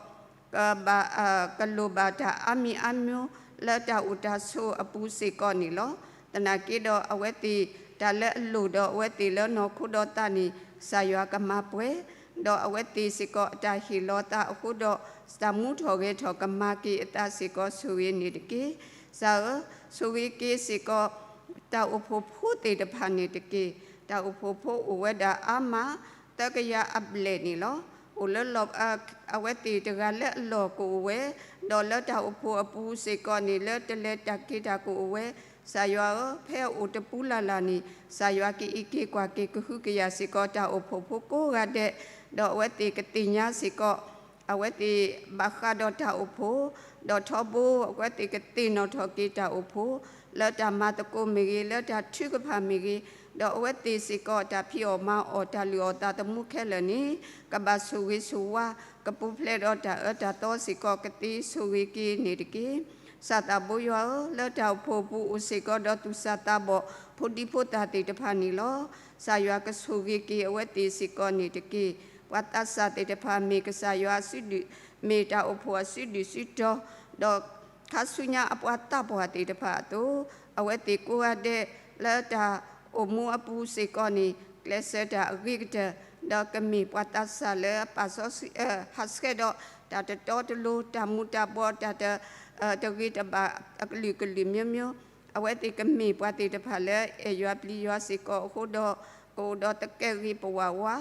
ကဘၣ် ကလိၣ်ဘၣ်တၢ်အါမံၤအါမျိၤ လၢတၢ်အိၣ်တၢ်ဆိးအပူၤစ့ၢ်ကီးန့ၣ်လီၤ. သနာ်က့ဒီးအဝဲသ့ၣ် တၢ်လၢအလိၣ်ဒီးအဝဲသ့ၣ်လၢနီၢ်ခိဒီးသးန့ၣ် ကစၢ်ယွၤကမၤပှဲၤ, ဒီးအဝဲသ့ၣ်စ့ၢ်ကီးအတၢ်ဟ့ၣ်လီၤသးအဃိဒီး တၢ်မူထီၣ်ဂဲၤထီၣ်ကမၤက့ၤအသးစ့ၢ်ကီးဆိၣ်ဂ့ၤန့ၣ်တက့ၢ်. ကစၢ်ဧၢ, ဆိၣ်ဂ့ၤက့ၤစ့ၢ်ကီး တၢ်အိၣ်ဖှိၣ်ဖိသ့ၣ်တဖၣ်န့ၣ်တက့ၢ်. တၢ်အိၣ်ဖှိၣ်ဖိအိၣ်ဝဲဒၣ်အါမး သၢကယၤအဘျဲၣ်န့ၣ်လီၤ. အိၣ်လၢလီၢ် အဝဲသ့ၣ်တဂၤလၢအလီၢ်ကအိၣ်ဝဲ, ဒီးလၢတၢ်အိၣ်ဖှိၣ်အပူၤစ့ၢ်ကီးန့ၣ် လၢတလဲၤတၢ်က့ၤတၢ်ကအိၣ်ဝဲ, ကစၢ်ယွၤဧၢ, ဖဲအအိၣ်တပူၤလၢ်လၢ်န့ၣ် ကစၢ်ယွၤကအံးက့ၤကွၢ်က့ၤကဟုကယာ်စ့ၢ်ကီးတၢ်အိၣ်ဖှိၣ်ဖိကိးဂၤဒဲး, ဒီးအဝဲသ့ၣ်ကသ့ၣ်ညါစ့ၢ်ကီး အဝဲသ့ၣ်ဘၣ်ဃးဒီးတၢ်အိၣ်ဖှိၣ်, ဒီးထီဘိအဝဲသ့ၣ်ကသ့ၣ်နီၣ်ထီၣ်က့ၤတၢ်အိၣ်ဖှိၣ်, လၢတၢ်မၤသကိးမ့ၢ်ဂ့ၤ, လၢတၢ်ထုကဖၣ်မ့ၢ်ဂ့ၤ, ဒီးအဝဲသ့ၣ်စ့ၢ်ကီး တၢ်ဖံးအီၣ်မၤအီၣ် တၢ်လုၢ်အီၣ်သးသမူခဲလၢာ်န့ၣ် ကဘၣ်ဆိၣ်ဂ့ၤဆိၣ်ဝါ, ကပူၤဖျဲးဒီးတၢ်အၢတၢ်သီစ့ၢ်ကီး ကသ့ဆိၣ်ဂ့ၤက့ၤန့ၣ်တက့ၢ်. စၢ်သးဘိယွၤဧၢ, လၢတၢ်အိၣ်ဖှိၣ်အပူၤအိၣ်စ့ၢ်ကီးဒီးသူၣ်စၢ်သးဘီၣ် ဖိဒံဖိသၣ်သ့ၣ်တဖၣ်န့ၣ်လီၤ. ကစၢ်ယွၤကဆိၣ်ဂ့ၤက့ၤအဝဲသ့ၣ်စ့ၢ်ကီးန့ၣ်တက့ၢ်. ပှၤသးစၢ်သ့ၣ်တဖၣ်မ့ၢ်ကစၢ်ယွၤအစုဒုၣ်, မ့ၢ်တၢ်အိၣ်ဖှိၣ်အစုဒုၣ်စုတီၤ, ဒီးခါဆူညါအပှၤသးပှၢ်သ့ၣ်တဖၣ်အသိး, အဝဲသ့ၣ်ကိးဂၤဒဲးလၢတၢ်အိၣ်မူအပူၤစ့ၢ်ကီးန့ၣ် ကျဲးစၢးတၢ်အဂ့ၤကတၢၢ်, ဒီးကမ့ၢ်ပှၤသးစၢ်လၢအပာ်စီဆှံ, ဟးဆှဲးဒီးတၢ်တတီတလိၤ, တၢ်မူၤတၢ်ဘှီး, တၢ်တ, တဂ့ၤတဘၣ်အကလုာ်ကလုာ်မျိုးမျိုး, အဝဲသ့ၣ်ကမ့ၢ်ပှၤသ့ၣ်တဖၣ်လၢအဲၣ်ယွၤပျံၤယွၤစ့ၢ်ကီးအဃိဒီး, ကအိၣ်ဒီးသကဲးဂ့ၤပဝးဝါ,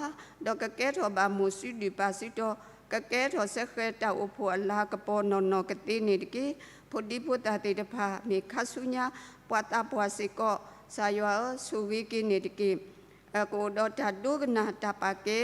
ဒီးကကဲထီၣ်ဘၣ်မိၢ်စုဒုၣ်ပၢ်စုတီၤ, ကကဲထီၣ်စဲဃဲးတၢ်အိၣ်ဖှိၣ်အလၤကပီၤနီၢ်နီၢ်ကသ့န့ၣ်တက့ၢ်. ဖိဒံဖိသၣ်သ့ၣ်တဖၣ်မ့ၢ်ခါဆူညါ, ပှၤသးပှၢ်စ့ၢ်ကီး, ကစၢ်ယွၤဧၢ, ဆိၣ်ဂ့ၤက့ၤန့ၣ်တက့ၢ်. ကအိၣ်ဒီးတၢ်ဒိကနၣ်တၢ်ပာ်ကဲ,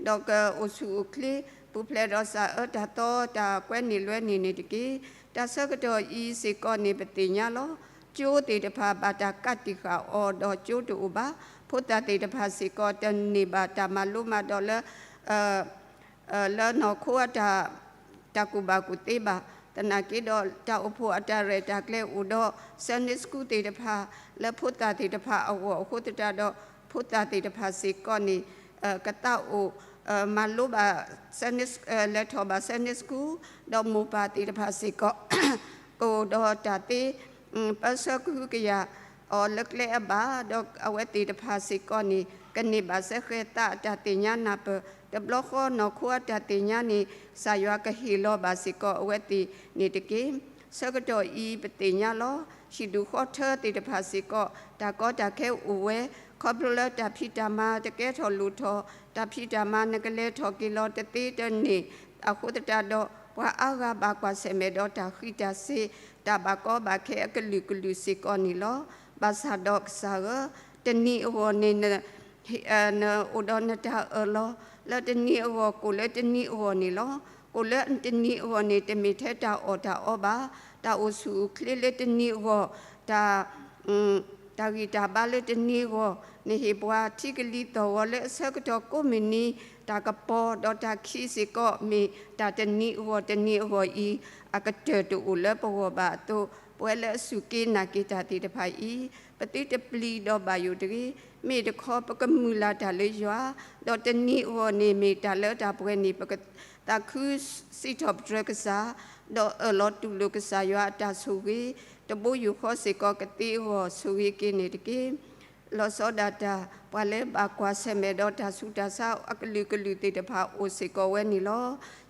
ဒီးကအိၣ်ဆူၣ်အိၣ်ချ့, ပူၤဖျဲးဒီးစၢ်အၢတၢ်သီတၢ်ကွဲန့ၣ်လွဲန့ၣ်န့ၣ်တက့ၢ်. တၢ်ဆၢကတီၢ်အံၤစ့ၢ်ကီးန့ၣ် ပသ့ၣ်ညါလီၤ. ကၠိသ့ၣ်တဖၣ်ဘၣ်တၢ်ကးတံာ်ဃာ်အီၤဒီးကၠိတအိၣ်ဘၣ်. ဖိသၣ်သ့ၣ်တဖၣ်စ့ၢ်ကီးတန့ၢ်ဘၣ်တၢ်မၤလိမၤဒိးလၢ လၢနီၢ်ခိအတၢ်, တၢ်ကူၣ်ဘၣ်ကူၣ်သ့ဘၣ်. သနာ်က့ဒီးတၢ်အိၣ်ဖှိၣ်အတၢ်ရဲၣ်တၢ်ကျဲၤအိၣ်ဒီး Sunday School သ့ၣ်တဖၣ် လၢဖိသၣ်သ့ၣ်တဖၣ်အဂီၢ်အဃိသတးဒီး ဖိသၣ်သ့ၣ်တဖၣ်စ့ၢ်ကီးန့ၣ် ကသးအိၣ်, မၤလိဘၣ် Sunday, လဲၤထီၣ်ဘၣ် Sunday School, ဒီးမိၢ်ပၢ်သ့ၣ်တဖၣ်စ့ၢ်ကီး ကအိၣ်ဒီးတၢ်သ့ ပၢဆှၢကဟုကယာ်အီၤလၢကျဲအဘၣ်, ဒီးအဝဲသ့ၣ်တဖၣ်စ့ၢ်ကီးန့ၣ် ကန့ၢ်ဘၣ်စဲဃဲးသးအတၢ်သ့ၣ်ညါနၢ်ပၢၢ်, တဘျီဃီနီၢ်ခိအတၢ်သ့ၣ်ညါန့ၣ် ကစၢ်ယွၤကဟ့ၣ်လီၤဘၣ်စ့ၢ်ကီးအဝဲသ့ၣ်န့ၣ်တက့ၢ်. ဆၢကတီၢ်အံၤပသ့ၣ်ညါလီၤ. ဟံၣ်ဒူၣ်ဃီထၢသ့ၣ်တဖၣ်စ့ၢ်ကီး တၢ်ကီတၢ်ခဲအိၣ်ဝဲ, ခီဖျိလၢတၢ်ဖံးတၢ်မၤတကဲထီၣ်လိၣ်ထီၣ်, တၢ်ဖံးတၢ်မၤနကလဲၤထီၣ်က့ၤလီၤတသ့တန့ၢ်, အဃိသတးဒီး ပှၤအါဂၤဘၣ်ကွၢ်ဆၢၣ်မဲာ်ဒီးတၢ်ဃံးတၢ်စ့ၤ, တၢ်ဘၣ်ကီဘၣ်ခဲအကလုာ်ကလုာ်စ့ၢ်ကီးန့ၣ်လီၤ. ဘၣ်ဆၣ်ဒီးကစၢ်ဧၢ, တနံၤအဂီၢ်န့ၣ် နအိၣ်ဒီးနတၢ်အၢၣ်လီၤ လၢတနံၤအဂီၢ် ကိၣ်လၢတနံၤအဂီၢ်န့ၣ်လီၤ. ကိၣ်လၢတနံၤအဂီၢ်န့ၣ် တမ့ၢ်ထဲတၢ်အီၣ်တၢ်အီဘၣ်. တၢ်အိၣ်ဆူၣ်အိၣ်ချ့လၢတနံၤအဂီၢ်, တၢ်, တၢ်ဂံၢ်တၢ်ဘါလၢတနံၤအဂီၢ်, နဟ့ၣ်ပှၤထံကလံၤသီၣ်ဂီၤလၢအဆၢကတီၢ်ကိးမုၢ်နံၤ, တၢ်ကပီၤဒီးတၢ်ခံးစ့ၢ်ကီး မ့ၢ်တၢ်တနံၤအဂီၢ်တနံၤအဂီၢ်အံၤ အကတၢၢ်တအိၣ်လၢပဂီၢ်ဘၣ်အသိး, ပဝဲလၢအစူၢ်က့ၤနာ်က့ၤတၢ်သ့ၣ်တဖၣ်အံၤ, ပသုတပျံၤဒီးဘၣ်ယိၣ်တဂ့ၤ. မ့ၢ်တခီပကမုၢ်လၢ်တၢ်လၢယွၤ, ဒီးတနံၤအဂီၢ်န့ၣ်မ့ၢ်တၢ်လၢတၢ်ပှဲၤန့ၣ် ပကသးခုစံးထီၣ်ပတြၢၤကစၢ်, ဒီးအၢၣ်လီၤတူၢ်လိာ်ကစၢ်ယွၤအတၢ်ဆိၣ်ဂ့ၤ, တဘိယူၢ်ဃီစ့ၢ်ကီးကသ့အဂီၢ် ဆိၣ်ဂ့ၤက့ၤန့ၣ်တက့ၢ်. လီၤဆီဒၣ်တၢ် ပှၤလၢဘၣ်ကွၢ်ဆၢၣ်မဲာ်ဒီးတၢ်ဆူးတၢ်ဆါအကလုာ်ကလုာ်သ့ၣ်တဖၣ်အိၣ်စ့ၢ်ကီးဝဲန့ၣ်လီၤ.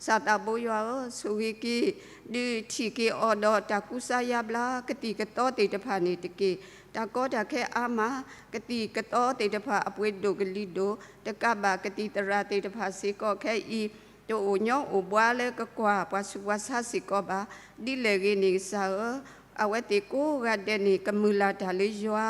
စၢ်သးဘိယွၤဧၢ, ဆိၣ်ဂ့ၤက့ၤ, ဒုးထံၣ်က့ၤအီၤဒီးတၢ်ကူစါယါဘျါ ကသံၣ်ကသီသ့ၣ်တဖၣ်န့ၣ်တက့ၢ်. တၢ်ကီတၢ်ခဲအါမး, ကသံၣ်ကသီသ့ၣ်တဖၣ်အပှ့ၤဒိၣ်ကလံၤဒိၣ်, တကးဘၣ်ကသံၣ်သရၣ်သ့ၣ်တဖၣ်စ့ၢ်ကီးခဲအံၤ တအိၣ်ညီအိၣ်ဘှါလၢကကွၢ်ပှၤဆူးပှၤဆါစ့ၢ်ကီးဘၣ်. ဒ်လဲၣ်ဂ့ၤန့ၣ်ကစၢ်ဧၢ, အဝဲသ့ၣ်ကိးဂၤဒဲးန့ၣ် ကမုၢ်လၢ်တၢ်လၢယွၤ,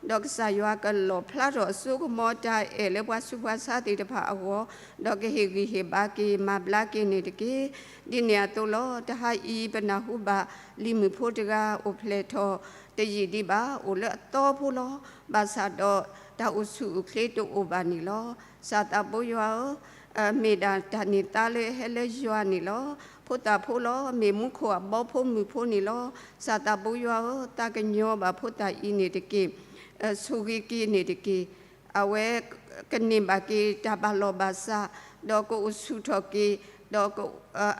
ဒီးကစၢ်ယွၤကလီၣ်ဖျါထီၣ်အစိကမီၤတၢ်အဲၣ်လၢပှၤဆူးပှၤဆါသ့ၣ်တဖၣ်အဂီၢ်, ဒီးကဟ့ၣ်ဂံၢ်ဟ့ၣ်ဘါက့ၤ မၤဘျါက့ၤန့ၣ်တက့ၢ်. ဒ်န့ၣ်အသိးလီၤ. တဟါအံၤပနၢ်ဟူဘၣ် လံၤမုၣ်ဖိတဂၤအိၣ်ဖျဲၣ်ထီၣ်တယံာ်ဒံးဘၣ်, အိၣ်လၢအသီဖိလီၤ. ဘၣ်ဆၣ်ဒီးတၢ်အိၣ်ဆူၣ်အိၣ်ချ့တအိၣ်ဘၣ်န့ၣ်လီၤ. စၢ်သးဘိယွၤဧၢ, မ့ၢ်ဒၣ်တၢ်န့ၢ်သါလၢဟဲလၢယွၤန့ၣ်လီၤ. ဖိသၣ်ဖိလီၤ, မ့ၢ်မူခိၣ်အဘီဖိမုၣ်ဖိန့ၣ်လီၤ. စၢ်သးဘိယွၤဧၢ, သးကညီၤဘၣ်ဖိသၣ်အံၤန့ၣ်တက့ၢ်. ဆိၣ်ဂ့ၤက့ၤန့ၣ်တက့ၢ်. အဝဲကန့ၢ်ဘၣ်က့ၤတၢ်ဘၣ်လီၢ်ဘၣ်စး, ဒီးကအိၣ်ဆူၣ်ထီၣ်က့ၤ, ဒီး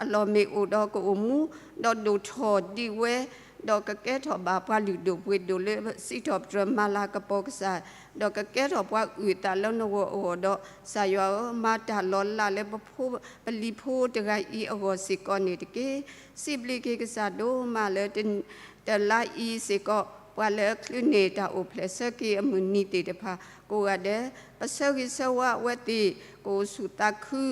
အလီၢ်မ့ၢ်အိၣ်ဒီးကအိၣ်မူ, ဒီးဒိၣ်ထီၣ်ဒံးဝဲ, ဒီးကကဲထီၣ်ဘၣ်ပှၤလုၢ်ဒိၣ်ပှ့ၤဒိၣ်လၢစံးထီၣ်ပတြၢၤမၤလၤကပီၤကစၢ်, ဒီးကကဲထီၣ်ပှၤအုၣ်အသးလၢနဂီၢ်အဂီၢ်ဒီး ကစၢ်ယွၤဧၢ, မၤတၢ်လီၤလးလၢပဖိပလံၤဖိတဂၤအံၤအဂီၢ်စ့ၢ်ကီးန့ၣ်တက့ၢ်. စံးဘျုးက့ၤကစၢ်ဒိၣ်မးလၢ တလါအံၤစ့ၢ်ကီး ပှၤလၢအချုးန့ၢ်တၢ်အိၣ်ဖျဲၣ်ဆၢက့ၤအမုၢ်နံၤသ့ၣ်တဖၣ်ကိးဂၤဒဲး, ပဆၢဂ့ၤဆၢဝါအဝဲသ့ၣ် ကအိၣ်ဆူၣ်သးခု,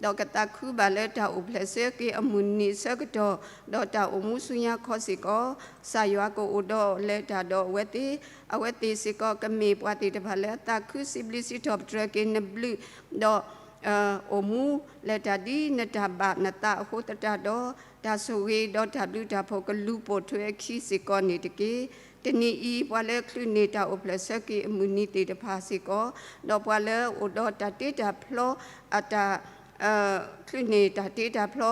ဒီးကသးခုဘၣ်လၢတၢ်အိၣ်ဖျဲၣ်ဆၢက့ၤအမုၢ်နံၤအဆၢကတီၢ်, ဒီးတၢ်အိၣ်မူဆူညါခီစ့ၢ်ကီး, ကစၢ်ယွၤကအိၣ်ဒီးလဲၤတၢ်ဒီးအဝဲသ့ၣ်, အဝဲသ့ၣ်စ့ၢ်ကီးကမ့ၢ်ပှၤသ့ၣ်တဖၣ်လၢအသးခုစံးဘျုးစံးထီၣ်ပတြၢၤက့ၤနဘျုး, ဒီး အိၣ်မူလဲၤတၢ်ဒ်နတၢ်ဘၣ်နသးအဃိသတးဒီး, တၢ်ဆိၣ်ဂ့ၤဒီးတၢ်ဘျုးတၢ်ဖှိၣ်ကလူၤပိာ်ထွဲအခံစ့ၢ်ကီးန့ၣ်တက့ၢ်. တနံၤအံၤ ပှၤလၢချုးန့ၢ်တၢ်အိၣ်ဖျဲၣ်ဆၢက့ၤအမုၢ်နံၤသ့ၣ်တဖၣ်စ့ၢ်ကီး, ဒီးပှၤလၢအိၣ်ဒီးတၢ်တ့တၢ်ဖျီ အတၢ် ချုးန့ၢ်တၢ်တ့တၢ်ဖျီ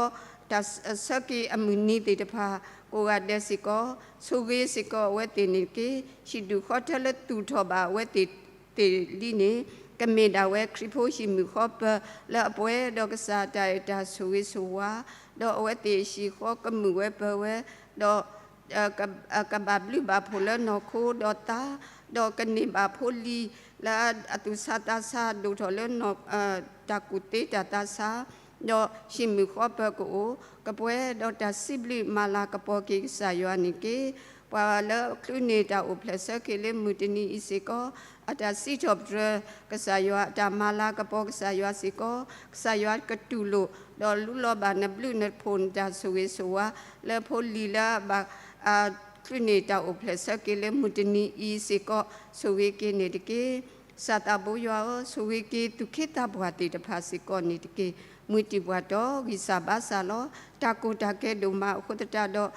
တၢ်ဆၢက့ၤအမုၢ်နံၤသ့ၣ်တဖၣ် ကိးဂၤဒဲးစ့ၢ်ကီး, ဆိၣ်ဂ့ၤစ့ၢ်ကီးအဝဲသ့ၣ်န့ၣ်တက့ၢ်. ဟံၣ်ဒူၣ်ဃီထၢလၢသူၣ်ထီၣ်ဘၣ်အဝဲသ့ၣ်သ့ၣ်လံန့ၣ် ကမ့ၢ်ဒၣ်ဝဲခရံာ်ဖိဟံၣ်မုၢ်ဃီပၢၤလၢအပှဲၤဒီးကစၢ်အတၢ်အဲၣ်တၢ်ဆိၣ်ဂ့ၤဆိၣ်ဝါ, ဒီးအဝဲသ့ၣ်အဟံၣ်ဃီကမုာ်ဝဲပၢၤဝဲ, ဒီး ကဘၣ်ဘျုးဘၣ်ဖှိၣ်လၢနီၢ်ခိဒီးသး, ဒီးကန့ၢ်ဘၣ်ဖိလံၤလၢအသူၣ်ဆါသးဆါဒိၣ်ထီၣ်လၢ တၢ်ကူၣ်သ့တၢ်သးဆါ, ဒီးဟံၣ်မုၢ်ဃီပၢၤကအိၣ် ကပှဲၤဒီးတၢ်စံးဘျုးမၤလၤကပီၤက့ၤကစၢ်ယွၤန့ၣ်တက့ၢ်. ပှၤလၢချုးန့ၢ်တၢ်အိၣ်ဖျဲၣ်ဆၢက့ၤလၢမုၢ်တနံၤအံၤစ့ၢ်ကီး အတၢ်စံးထီၣ်ပတြၢၤကစၢ်ယွၤ အတၢ်မၤလၤကပီၤကစၢ်ယွၤစ့ၢ်ကီး, ကစၢ်ယွၤကတူၢ်လိာ် ဒီးလူလီၤဘၣ်နဘျုးနဖှိၣ်နတၢ်ဆိၣ်ဂ့ၤဆိၣ်ဝါ လၢဖိလံၤလၢအဘၣ် ချုးန့ၢ်တၢ်အိၣ်ဖျဲၣ်ဆၢက့ၤလၢမုၢ်တနံၤအံၤစ့ၢ်ကီး ဆိၣ်ဂ့ၤက့ၤန့ၣ်တက့ၢ်. ကစၢ်သးဘိယွၤဧၢ, ဆိၣ်ဂ့ၤက့ၤသူၣ်က့သးပှၢ်သ့ၣ်တဖၣ်စ့ၢ်ကီးန့ၣ်တက့ၢ်. မုၢ်တံၢ်ပှၢ်တီဂံၢ်စၢ်ဘါစၢ်လီၤ. တၢ်ကိၢ်တၢ်ဂီၤဒိၣ်မးအဃိသတးဒီး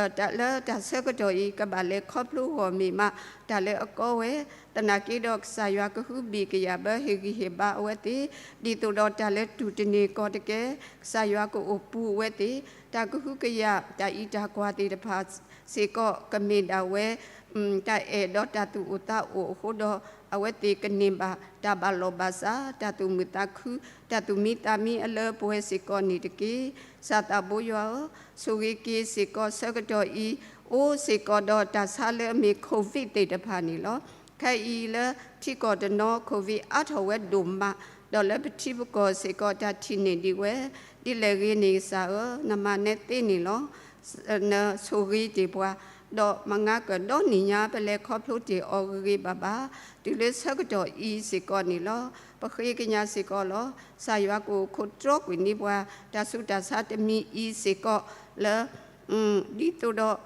တၢ်လၢတၢ်ဆၢကတီၢ်အံၤ ကဘၣ်လဲၤခီဖျိအဂီၢ်မ့ၢ်မး တၢ်လၢအကီဝဲ, သနာ်က့ဒီး ကစၢ်ယွၤကဟုဘံၣ်ကယာ်ဘၢဟ့ၣ်ဂံၢ်ဟ့ၣ်ဘါအဝဲသ့ၣ်, ဒ်သိးဒီးတၢ်လၢတူၢ်တန့ၢ်ကီၢ်တကဲ ကစၢ်ယွၤကအိၣ်ပူၤအဝဲသ့ၣ်, တၢ်ကဟုကယာ် တၢ်အံးတၢ်ကွၢ်သ့ၣ်တဖၣ်စ့ၢ်ကီး ကမ့ၢ်ဒၣ်ဝဲ တၢ်အဲၣ်ဒီးတၢ်သူၣ်အိၣ်သးအိၣ်အဃိဒီး အဝဲသ့ၣ်ကန့ၢ်ဘၣ် တၢ်ဘၣ်လီၢ်ဘၣ်စး တၢ်သူၣ်မုာ်သးခု တၢ်သူၣ်မံသးမံအလၢအပှဲၤစ့ၢ်ကီးန့ၣ်တက့ၢ်. ကစၢ်သးဘိယွၤဧၢ, ဆိၣ်ဂ့ၤက့ၤစ့ၢ်ကီးဆၢကတီၢ်အံၤ အိၣ်စ့ၢ်ကီးဒီးတၢ်ဆါလၢအမ့ၢ် Covid သ့ၣ်တဖၣ်န့ၣ်လီၤ. ခဲအံၤလၢထံကီၢ်တနီၤ Covid အါထီၣ်ဝဲဒိၣ်မး, ဒီးလၢပထံပကီၢ်စ့ၢ်ကီး တၢ်ထံၣ်န့ၢ်ဒံးဝဲ, ဒ်လဲၣ်ဂ့ၤန့ၣ် ကစၢ်ဧၢ, နမၤနၢၤသ့န့ၣ်လီၤ. နဆိၣ်ဂ့ၤတ့ၢ်ပှၤ, ဒီးမုၢ်ဂီၤကဒီနံၣ်ညါ ပလဲၤခီဖျိတ့ၢ်အီၤဂ့ၤဂ့ၤဘၣ်ဘၣ်, တုၤလၢဆၢကတီၢ်အံၤစ့ၢ်ကီးန့ၣ်လီၤ. ပဃ့ကညးစ့ၢ်ကီးလီၤ. ကစၢ်ယွၤကအိၣ်ခိးတြီကွံာ်န့ၢ်ပှၤ တၢ်ဆူးတၢ်ဆါတမံၤအံၤစ့ၢ်ကီးလၢ ဒ်သိးဒီး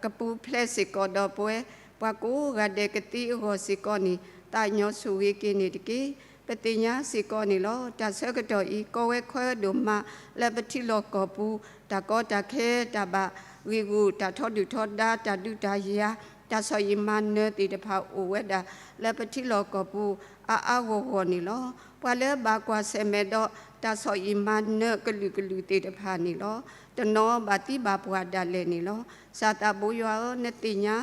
ကပူၤဖျဲးစ့ၢ်ကီးဒီးပဝဲ ပှၤကိးဂၤဒဲးကသ့အဂီၢ်စ့ၢ်ကီးန့ၣ် သးကညီၤဆိၣ်ဂ့ၤက့ၤန့ၣ်တက့ၢ်. ပသ့ၣ်ညါစ့ၢ်ကီးန့ၣ်လီၤ. တၢ်ဆၢကတီၢ်အံၤ ကီဝဲခဲဒိၣ်မး လၢပထံလီၢ်ကီၢ်ပူၤ တၢ်ကီတၢ်ခဲ တၢ်ဘၣ်ဂံာ်ဂူာ် တၢ်ထီဒုၣ်ထီဒါ တၢ်ဒုးတၢ်ယၤ တၢ်ဆီၣ်အံၣ်မၤနၢၤသ့ၣ်တဖၣ်အိၣ်ဝဲဒၣ် လၢပထံလီၢ်ကီၢ်ပူၤ အါအါဂီၢ်ဂီၢ်န့ၣ်လီၤ. ပှၤလၢဘၣ်ကွၢ်ဆၢၣ်မဲာ်ဒီး တၢ်ဆီၣ်အံၣ်မၤနၢၤကလုာ်ကလုာ်သ့ၣ်တဖၣ်န့ၣ်လီၤ. တနီၤဘၣ်သံဘၣ်ပှၢ်ဒၣ်လဲာ်န့ၣ်လီၤ. ကစၢ်သးဘိယွၤဧၢ, နသ့ၣ်ညါ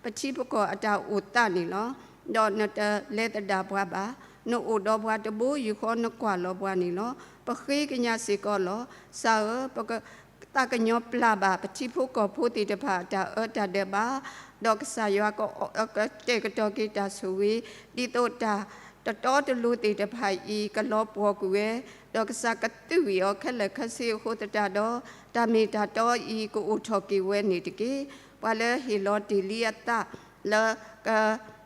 ပထံပကီၢ်အတၢ်အိၣ်သးန့ၣ်လီၤ. ဒီးနတလဲၤသဒၣ်ပှၤဘၣ်. နအိၣ်ဒီးပှၤတဘိယူၢ်ဃီ နကွၢ်လီၤပှၤန့ၣ်လီၤ. ပဃ့ကညးစ့ၢ်ကီးလီၤ. ကစၢ်ဧၢ, ပက သးကညီၤပျၢ်ဘၣ် ပထံဖိကီၢ်ဖိသ့ၣ်တဖၣ် တၢ်အၢတၢ်ဒၢးဘၣ်, ဒီးကစၢ်ယွၤကတဲာ်ကတီၤက့ၤတၢ်ဆိၣ်ဂ့ၤ, ဒ်သိးတၢ်တတီတလိၤသ့ၣ်တဖၣ်အံၤ ကလီၤပှီၢ်ကွံာ်ဝဲ, ဒီးကစၢ်ကသုးကွံာ်အီၤခဲလၢာ်ခဲဆ့အဃိသတးဒီး, တၢ်မ့ၢ်တၢ်တီအံၤ ကအိၣ်ထီၣ်က့ၤဝဲန့ၣ်တက့ၢ်. ပှၤလၢဟ့ၣ်လီၤတ့ၢ်လံအသး လၢက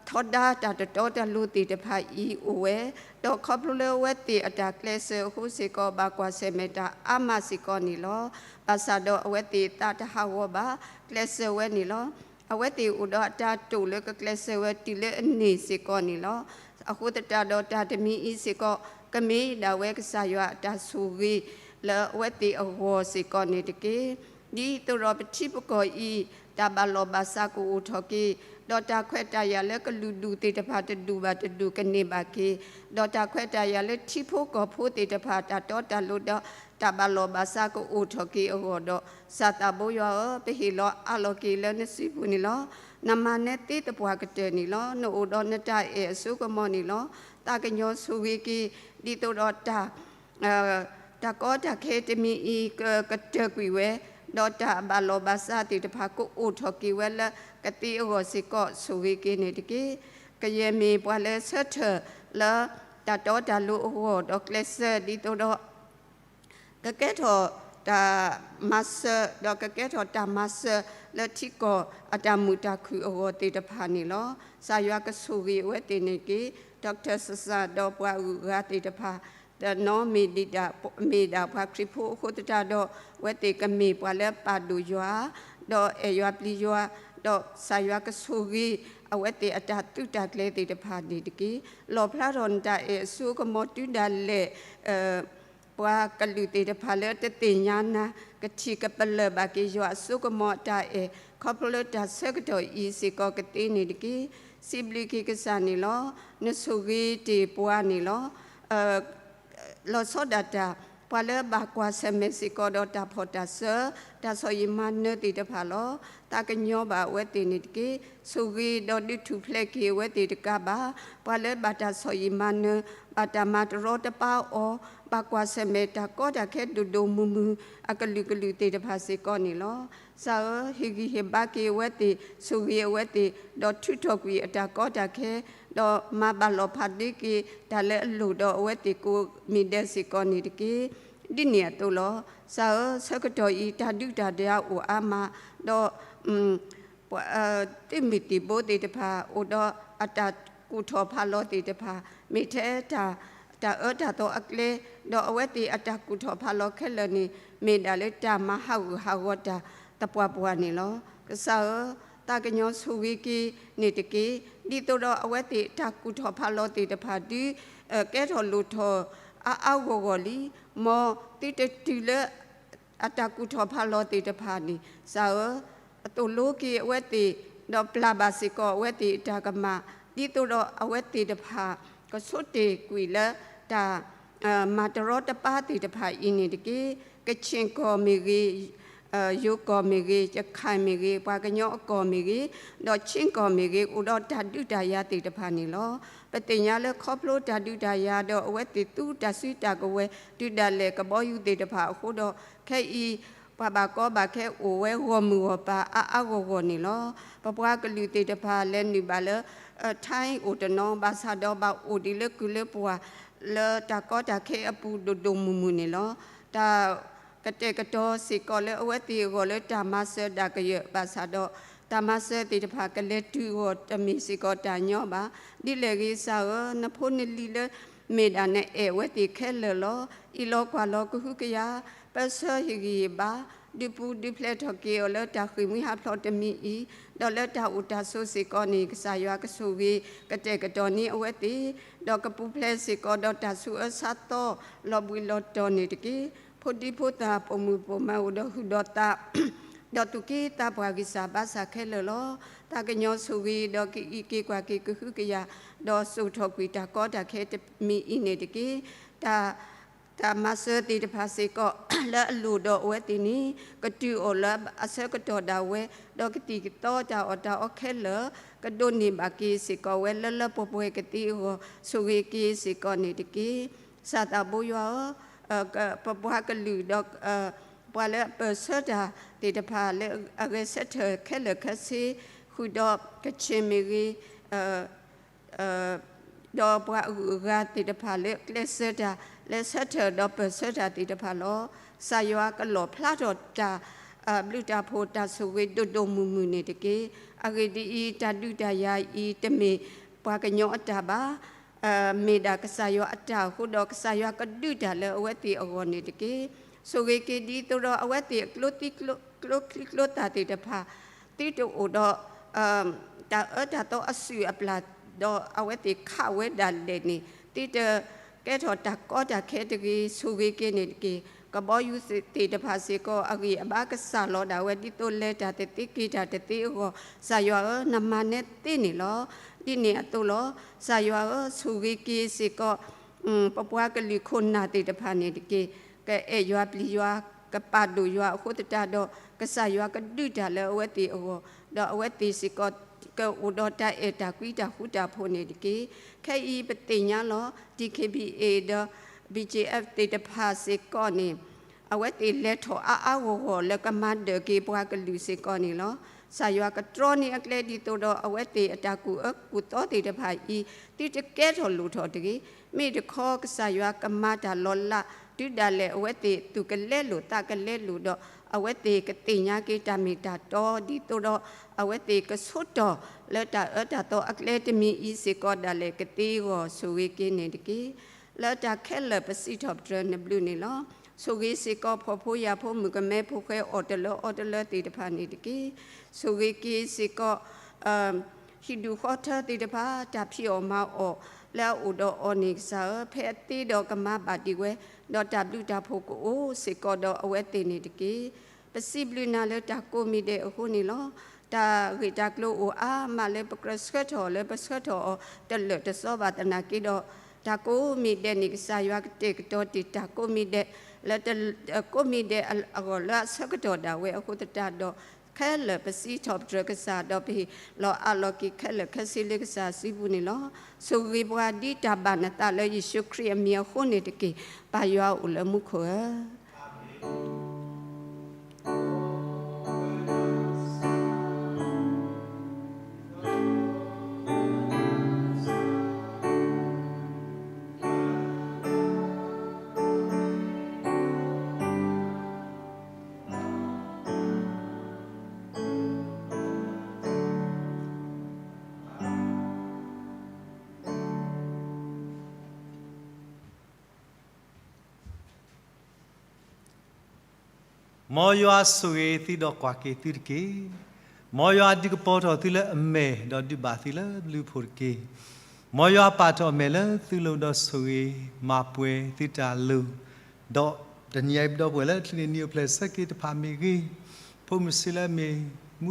ထီဒါတၢ်တတီတလိၤသ့ၣ်တဖၣ်အံၤအိၣ်ဝဲ, ဒီးခီဖျိလၢအဝဲသ့ၣ်အတၢ်ကျဲးစၢးအဃိစ့ၢ်ကီး ဘၣ်ကွၢ်ဆၢၣ်မဲာ်တၢ်အါမးစ့ၢ်ကီးန့ၣ်လီၤ. ဘၣ်ဆၣ်ဒီးအဝဲသ့ၣ်အသးတဟးဂီၤဘၣ်, ကျဲးစၢးဝဲန့ၣ်လီၤ. အဝဲသ့ၣ်အိၣ်ဒီးအတၢ်တိာ်လၢကကျဲးစၢးဝဲတုၤလၢအန့ၣ်စ့ၢ်ကီးန့ၣ်လီၤ. အဃိသတးဒီးတၢ်တမံၤအံၤစ့ၢ်ကီး ကမ့ၢ်ဒၣ်ဝဲကစၢ်ယွၤအတၢ်ဆိၣ်ဂ့ၤ လၢအဝဲသ့ၣ်အဂီၢ်စ့ၢ်ကီးန့ၣ်တက့ၢ်. ဒ်သိးဒီးပထံပကီၢ်အံၤ တၢ်ဘၣ်လီၢ်ဘၣ်စးကအိၣ်ထီၣ်က့ၤ, ဒီးတၢ်ခွဲးတၢ်ယာ်လၢကလုာ်ဒူၣ်သ့ၣ်တဖၣ်တဒူၣ်ဘၣ်တဒူၣ်ကန့ၢ်ဘၣ်က့ၤ, ဒီးတၢ်ခွဲးတၢ်ယာ်လၢထံဖိကီၢ်ဖိသ့ၣ်တဖၣ် တၢ်တီတၢ်လိၤဒီး တၢ်ဘၣ်လီၢ်ဘၣ်စးကအိၣ်ထီၣ်က့ၤအဂီၢ်ဒီး ကစၢ်သးဘိယွၤဧၢ, ပဟ့ၣ်လီၤအးလီၤက့ၤလၢနစုပူၤန့ၣ်လီၤ. နမၤနၢၤသ့သပှၢ်ကတၢၢ်န့ၣ်လီၤ. နအိၣ်ဒီးနတၢ်အဲၣ်အစိကမီၤန့ၣ်လီၤ. သးကညီၤဆိၣ်ဂ့ၤက့ၤ ဒ်သိးဒီးတၢ် တၢ်ကီတၢ်ခဲတမံၤအံၤ ကကတၢၢ်ကွံာ်ဝဲ, ဒီးတၢ်ဘၣ်လီၢ်ဘၣ်စးသ့ၣ်တဖၣ် ကအိၣ်ထီၣ်က့ၤဝဲလၢကသ့အဂီၢ်စ့ၢ်ကီး ဆိၣ်ဂ့ၤက့ၤန့ၣ်တက့ၢ်. ကယဲၢ်မ့ၢ်ပှၤလၢဆၢထၢၣ်လၢ တၢ်တီတၢ်လိၤအဂီၢ် ဒီးကျဲးစၢးဒ်သိးဒီး ကကဲထီၣ်တၢ်မၤစၢၤ ဒီးကကဲထီၣ်တၢ်မၤစၢၤလၢထံကီၢ် အတၢ်မုာ်တၢ်ခုၣ်အဂီၢ်သ့ၣ်တဖၣ်န့ၣ်လီၤ. ကစၢ်ယွၤကဆိၣ်ဂ့ၤအဝဲသ့ၣ်န့ၣ်တက့ၢ်. ဒီးကတၢၢ်စစၢ် ဒီးပှၤအဂုၤအဂၤသ့ၣ်တဖၣ် တနီၤမ့ၢ်ဒၣ် မ့ၢ်ဒၣ်ပှၤခရံာ်ဖိအဃိသတးဒီး အဝဲသ့ၣ်ကမ့ၢ်ပှၤလၢပာ်ဒိၣ်ယွၤ ဒီးအဲၣ်ယွၤပျံၤယွၤ, ဒီးကစၢ်ယွၤကဆိၣ်ဂ့ၤ အဝဲသ့ၣ်အတၢ်သုးတၢ်ကျဲၤသ့ၣ်တဖၣ်န့ၣ်တက့ၢ်. လီၣ်ဖျါထီၣ်နတၢ်အဲၣ်အစိကမီၤတုၤဒၣ်လဲာ် ပှၤကလုာ်သ့ၣ်တဖၣ်လၢတသ့ၣ်ညါနၤ ကထံၣ်ကပလၢၢ်ဘၣ်က့ၤယွၤအစိကမီၤအတၢ်အဲၣ် ခီဖျိလၢတၢ်ဆၢကတီၢ်အံၤစ့ၢ်ကီးကသ့န့ၣ်တက့ၢ်. စံးဘျုးက့ၤကစၢ်န့ၣ်လီၤ. နဆိၣ်ဂ့ၤတ့ၢ်ပှၤန့ၣ်လီၤ. လီၤဆီဒၣ်တၢ် ပှၤလၢဘၣ်ကွၢ်ဆၢၣ်မဲာ်စ့ၢ်ကီးဒီးတၢ်ဖီၣ်တၢ်စၢ တၢ်ဆီၣ်ယံာ်မၤနၢၤသ့ၣ်တဖၣ်လီၤ. သးကညီၤဘၣ်အဝဲသ့ၣ်န့ၣ်တက့ၢ်. ဆိၣ်ဂ့ၤဒီးဒုးထူၣ်ဖျဲးက့ၤအဝဲသ့ၣ်တကးဘၣ် ပှၤလၢဘၣ်တၢ်ဆီၣ်ယံာ်မၤနၢၤ ဘၣ်တၢ်မၤတရီတပါအီၤ ဘၣ်ကွၢ်ဆၢၣ်မဲာ်တၢ်ကီတၢ်ခဲဒိၣ်ဒိၣ်မုၢ်မုၢ်အကလုာ်ကလုာ်သ့ၣ်တဖၣ်စ့ၢ်ကီးန့ၣ်လီၤ. ကစၢ်ဧၢ, ဟ့ၣ်ဂံၢ်ဟ့ၣ်ဘါက့ၤအဝဲသ့ၣ်, ဆိၣ်ဂ့ၤအဝဲသ့ၣ်, ဒီးထုးထီၣ်ကွံာ်အတၢ်ကီတၢ်ခဲ, ဒီးမၤဘၣ်လီၤဖးဒ့က့ၤတၢ်လၢအလိၣ်ဒီးအဝဲသ့ၣ်ကိးမံၤဒဲးစ့ၢ်ကီးန့ၣ်တက့ၢ်. ဒ်န့ၣ်အသိးလီၤ. ကစၢ်ဧၢ, ဆၢကတီၢ်အံၤ တၢ်ဒုးတၢ်ဒါအိၣ်အါမး, ဒီး သုးမုၢ်သံၣ်ဘိသ့ၣ်တဖၣ် အိၣ်ဒီးအတၢ်ကူၣ်ထီၣ်ဖးလီၤသ့ၣ်တဖၣ် မ့ၢ်ထဲတၢ်အၢတၢ်သီအကျဲ, ဒီးအဝဲသ့ၣ်အတၢ်ကူၣ်ထီၣ်ဖးလီၤခဲလၢာ်န့ၣ် မ့ၢ်ဒၣ်လၢတၢ်မၤဟးဂူာ်ဟးဂီၤတၢ်သပှၢ်ပှၢ်န့ၣ်လီၤ. ကစၢ်ဧၢ, သးကညီၤဆိၣ်ဂ့ၤက့ၤန့ၣ်တက့ၢ်. ဒ်သိးဒီးအဝဲသ့ၣ်တၢ်ကူၣ်ထီၣ်ဖးလီၤသ့ၣ်တဖၣ်ဒုး ကဲထီၣ်လိၣ်ထီၣ်အါအါဂီၢ်ဂီၢ်လံ. မ်သုတတုၤလၢ အတၢ်ကူၣ်ထီၣ်ဖးလီၤသ့ၣ်တဖၣ်န့ၣ် ကစၢ်ဧၢ, အသိၣ်လိက့ၤအဝဲသ့ၣ်, ဒီးပျၢ်ဘၣ်စ့ၢ်ကီးအဝဲသ့ၣ်အတၢ်ကမၣ်, ဒ်သိးဒီးအဝဲသ့ၣ်တဖၣ် ကဆိတ့ၢ်ကွံာ်လၢတၢ် မၤတရီတပါသ့ၣ်တဖၣ်အံၤန့ၣ်တက့ၢ်. ကခ့ၣ်ကီၢ်မ့ၢ်ဂ့ၤ, ယိၤကီၢ်မ့ၢ်ဂ့ၤ, ရခၢၣ်မ့ၢ်ဂ့ၤ, ပှၤကညီအကီၢ်မ့ၢ်ဂ့ၤ, ဒီးခ့ၣ်ကီၢ်မ့ၢ်ဂ့ၤ အိၣ်ဒီးတၢ်ဒုးတၢ်ယၤသ့ၣ်တဖၣ်န့ၣ်လီၤ. ပသ့ၣ်ညါလၢခီဖျိတၢ်ဒုးတၢ်ယၤဒီးအဝဲသ့ၣ်သူတၢ်စုတၢ်ကဝဲၤ တုၤဒၣ်လဲာ်ကဘီယူၤသ့ၣ်တဖၣ်အဃိဒီး ခဲအံၤ ပှၤဘၣ်ကီဘၣ်ခဲအိၣ်ဝဲဂီၢ်မုၢ်ဂီၢ်ပၤအါအါဂီၢ်ဂီၢ်န့ၣ်လီၤ. ပပှၤကလုာ်သ့ၣ်တဖၣ်လဲၤနုာ်ဘၣ်လၢ ထၢၣ်အိၣ်တနီၤ ဘၣ်ဆၣ်ဒီးဘၣ်အိၣ်ဒံးလၢကုၢ်လၢပှၢ် လၢတၢ်ကီတၢ်ခဲအပူၤဒိၣ်ဒိၣ်မုၢ်မုၢ်န့ၣ်လီၤ. တၢ်ကတဲာ်ကတီၤစ့ၢ်ကီးလၢအဝဲသ့ၣ်အဂီၢ်လၢတၢ်မၤစၢၤဒၣ်ကယၢၢ် ဘၣ်ဆၣ်ဒီး တၢ်မၤစၢၤသ့ၣ်တဖၣ်ကလဲၤတုၤအဂီၢ်တမ့ၢ်စ့ၢ်ကီးတၢ်ညီဘၣ်. ဒ်လဲၣ်ဂ့ၤကစၢ်ဧၢ, နဖိနလံၤလၢမ့ၢ်ဒၣ်နအဲၣ်အဝဲသ့ၣ်ခဲလၢာ်လီၤ. အံးလီၤကွၢ်လီၤကဟုကယာ် ပၢဆှၢဟ့ၣ်ဂံၢ်ဟ့ၣ်ဘါ ဒုးပူၤဒုးဖျဲးထီၣ်က့ၤအီၤလၢတၢ်ဃ့ၢ်မှံဟးဖျိးတမံၤအံၤ, ဒီးလၢတၢ်အိၣ်တၢ်ဆိးစ့ၢ်ကီးန့ၣ် ကစၢ်ယွၤကဆိၣ်ဂ့ၤ ကတဲာ်ကတီၤန့ၢ်အဝဲသ့ၣ်, ဒီးကပူၤဖျဲးစ့ၢ်ကီးဒီးတၢ်ဆူးအၢဆါသီ လီၤဘှံးလီၤတီၤန့ၣ်တက့ၢ်. ဖိဒံဖိသၣ်ပိာ်မုၣ်ပိာ်မၢၤအိၣ်ဒီးဟုၣ်ဒီးသး ဒီးသူၣ်က့သးပှၢ်ဂံၢ်စၢ်ဘါစၢ်ခဲလၢာ်လီၤ. သးကညီၤဆိၣ်ဂ့ၤဒီးကအံးက့ၤကွၢ်က့ၤကဟုကယာ်, ဒီးစိာ်ထီၣ်ကွံာ်တၢ်ကီတၢ်ခဲတမံၤအံၤန့ၣ်တက့ၢ်. တၢ် တၢ်မၤစၢၤသ့ၣ်တဖၣ်စ့ၢ်ကီး လၢအလိၣ်ဒီးအဝဲသ့ၣ်န့ၣ် ကတုၤအိၣ်လၢအဆၢကတီၢ်ဒၣ်ဝဲ, ဒီးကသံၣ်ကသီတၢ်အီၣ်တၢ်အီခဲလၢာ် ကဒိးန့ၢ်ဘၣ်က့ၤစ့ၢ်ကီးဝဲလၢလၢပှဲၤပှဲၤကသ့အဂီၢ် ဆိၣ်ဂ့ၤက့ၤစ့ၢ်ကီးန့ၣ်တက့ၢ်. ကစၢ်သးဘိယွၤဧၢ, ပပှၤကလုာ်ဒီး ပှၤလၢအပၢၢ်ဆၢတၢ်သ့ၣ်တဖၣ်လၢအဂဲၤဆၢထၢၣ်ခဲလၢာ်ခဲဆ့ ဃုာ်ဒီးကခ့ၣ်မ့ၢ်ဂ့ၤ ဒီးပှၤအဂုၤအဂၤသ့ၣ်တဖၣ်လၢအကျဲးစၢးတၢ် လၢဆၢထၢၣ်ဒီးပၢၢ်ဆၢတၢ်သ့ၣ်တဖၣ်လီၤ. ကစၢ်ယွၤကလီၣ်ဖျါထီၣ်တၢ် ဘျုးတၢ်ဖှိၣ်တၢ်ဆိၣ်ဂ့ၤဒိၣ်ဒိၣ်မုၢ်မုၢ်န့ၣ်တက့ၢ်. အဂ့ၢ်ဒ်အံၤ, တၢ်ဒုးတၢ်ယၤအံၤ တမ့ၢ်ပှၤကညီအတၢ်ဘၣ် မ့ၢ်ဒၣ်ကစၢ်ယွၤအတၢ်အဃိဒီး ကစၢ်ယွၤကဒုးတၢ်လၢအဝဲသ့ၣ်အဂီၢ်န့ၣ်တက့ၢ်. ဆိၣ်ဂ့ၤက့ၤဒ်သိးဒီးအဝဲသ့ၣ်အကျိချံကျိသၣ်သ့ၣ်တဖၣ် သုတအိၣ်ဒီး တၢ်အၢတၢ်သီအစုၣ်အပျၢ် ဒီးအဝဲသ့ၣ်ခးဝဲဒၣ်လဲာ်န့ၣ် သုတကဲထီၣ်တၢ်ကီတၢ်ခဲတဂ့ၤ ဆိၣ်ဂ့ၤက့ၤန့ၣ်တက့ၢ်. ကဘီယူၤသ့ၣ်တဖၣ်စ့ၢ်ကီး အဂံၢ်အဘါကစၢ်လီၤဒၣ်ဝဲ ဒ်သိးလဲၤတၢ်တသ့က့ၤတၢ်တသ့အဂီၢ် ကစၢ်ယွၤဧၢ, နမၤနဲသ့န့ၣ်လီၤ. ဒ်န့ၣ်အသိးလီၤ. ကစၢ်ယွၤဧၢ, ဆိၣ်ဂ့ၤက့ၤစ့ၢ်ကီး ပပှၤကလုာ်ခိၣ်နၢ်သ့ၣ်တဖၣ်န့ၣ်တက့ၢ်. ကအဲၣ်ယွၤပျံၤယွၤ, ကပာ်ဒိၣ်ယွၤအဃိသတးဒီး ကစၢ်ယွၤကဒုးတၢ်လၢအဝဲသ့ၣ်အဂီၢ်, ဒီးအဝဲသ့ၣ်စ့ၢ်ကီး ကအိၣ်ဒီးတၢ်အဲၣ်တၢ်ကွံတၢ်ဃူတၢ်ဖိးန့ၣ်တက့ၢ်. ခဲအံၤပသ့ၣ်ညါလီၤ DKBA ဒီး BGF သ့ၣ်တဖၣ်စ့ၢ်ကီးန့ၣ် အဝဲသ့ၣ်လဲၤထီၣ်အါအါဂီၢ်ဂီၢ်လၢကမၤဒၢၣ်က့ၤပှၤကလုာ်စ့ၢ်ကီးန့ၣ်လီၤ. ကစၢ်ယွၤကတြီန့ၢ်အကျဲဒ်သိးဒီး အဝဲသ့ၣ်အတၢ်ကူၣ်အၢကူၣ်သီသ့ၣ်တဖၣ်အံၤ သုတကဲထီၣ်လိၣ်ထီၣ်တဂ့ၤ. မ့ၢ်တခီကစၢ်ယွၤကမၤတၢ်လီၤလး တုၤဒၣ်လဲာ်အဝဲသ့ၣ်သူၣ်ကလဲလိာ် သးကလဲလိာ်ဒီး အဝဲသ့ၣ်ကသ့ၣ်ညါက့ၤတၢ်မ့ၢ်တၢ်တီ ဒ်သိးဒီး အဝဲသ့ၣ်ကဆိတီၢ်လၢတၢ်အၢတၢ်သီအကျဲတမံၤအံၤစ့ၢ်ကီးဒၣ်လဲာ်ကသ့အဂီၢ် ဆိၣ်ဂ့ၤက့ၤန့ၣ်တက့ၢ်. လၢတၢ်ခဲလၢာ်ပစံးထီၣ်ပတြၢၤနဘျုးန့ၣ်လီၤ. ဆိၣ်ဂ့ၤစ့ၢ်ကီးဖှီၣ်ဖိယာ်ဖိမုၣ်ကမဲဖိဃဲအီၣ်တလၢအီတလၢသ့ၣ်တဖၣ်န့ၣ်တက့ၢ်. ဆိၣ်ဂ့ၤက့ၤစ့ၢ်ကီး ဟံၣ်ဒူၣ်ဃီထၢသ့ၣ်တဖၣ် တၢ်ဖံးအီၣ်မၤအီၣ်လၢအအိၣ်ဒီးအီၤန့ၣ်ကစၢ်ဧၢ, ဖဲအသ့ဒီးကမၤဘၣ်ဒံးဝဲ ဒီးတၢ်ဘျုးတၢ်ဖှိၣ်ကအိၣ်စ့ၢ်ကီးဒီးအဝဲသ့ၣ်န့ၣ်တက့ၢ်. ပစံးဘျုးနၤလၢတၢ်ကိးမံၤဒဲးအဃိန့ၣ်လီၤ. တၢ်ဂ့ၢ်တၢ်ကျိၤအိၣ်အါမးလၢပကြၢးဆှၢထီၣ်အီၤလၢပဆှၢထီၣ်အီၤတလၢာ်တစီဘၣ်သနာ်က့ဒီး, တၢ်ကိးမံၤဒဲးန့ၣ် ကစၢ်ယွၤကတဲာ်ကတီၤတ့ၢ်တၢ်ကိးမံၤဒဲး လၢတ ကိးမံၤဒဲးအဂီၢ်လၢအဆၢကတီၢ်ဒၣ်ဝဲ အဃိသတးဒီး ခဲလၢာ်ပစံးထီၣ်ပတြၢၤကစၢ်ဒီးပဟ့ၣ်လီၤအးလီၤက့ၤခဲလၢာ်ခဲဆ့လၢကစၢ်စုပူၤန့ၣ်လီၤ. ဆိၣ်ဂ့ၤပှၤဒ်တၢ်ဘၣ်နသးလၢယ့ၣ်ၡူးခရံာ်အမံၤအဃိန့ၣ်တက့ၢ်. ပၢ်ယွၤအိၣ်လၢမူခိၣ်ဧၢ. မ်ယွၤဆိၣ်ဂ့ၤသုဒီးကွၢ်က့ၤသုတက့ၢ်. မ်ယွၤဒုးကပီၤထီၣ်သုလၢအမဲာ်ဒီးဒုးဘၣ်သုလၢဘျုးဖှိၣ်တက့ၢ်. မ်ယွၤပာ်ထီၣ်အမဲာ်လၢသုလိၤဒီးဆိၣ်ဂ့ၤမၤပှဲၤသုတၢ်လိၤ, ဒီးတနံၤအံၤပဒီပုၢ်ဝဲၢ်လၢ တနံၤအံၤနံၣ်အိၣ်ဖျဲၣ်ဆၢက့ၤတဖၣ်မ့ၢ်ဂ့ၤ, ဖိမုၣ်ဆံးလၢအမ့ၢ်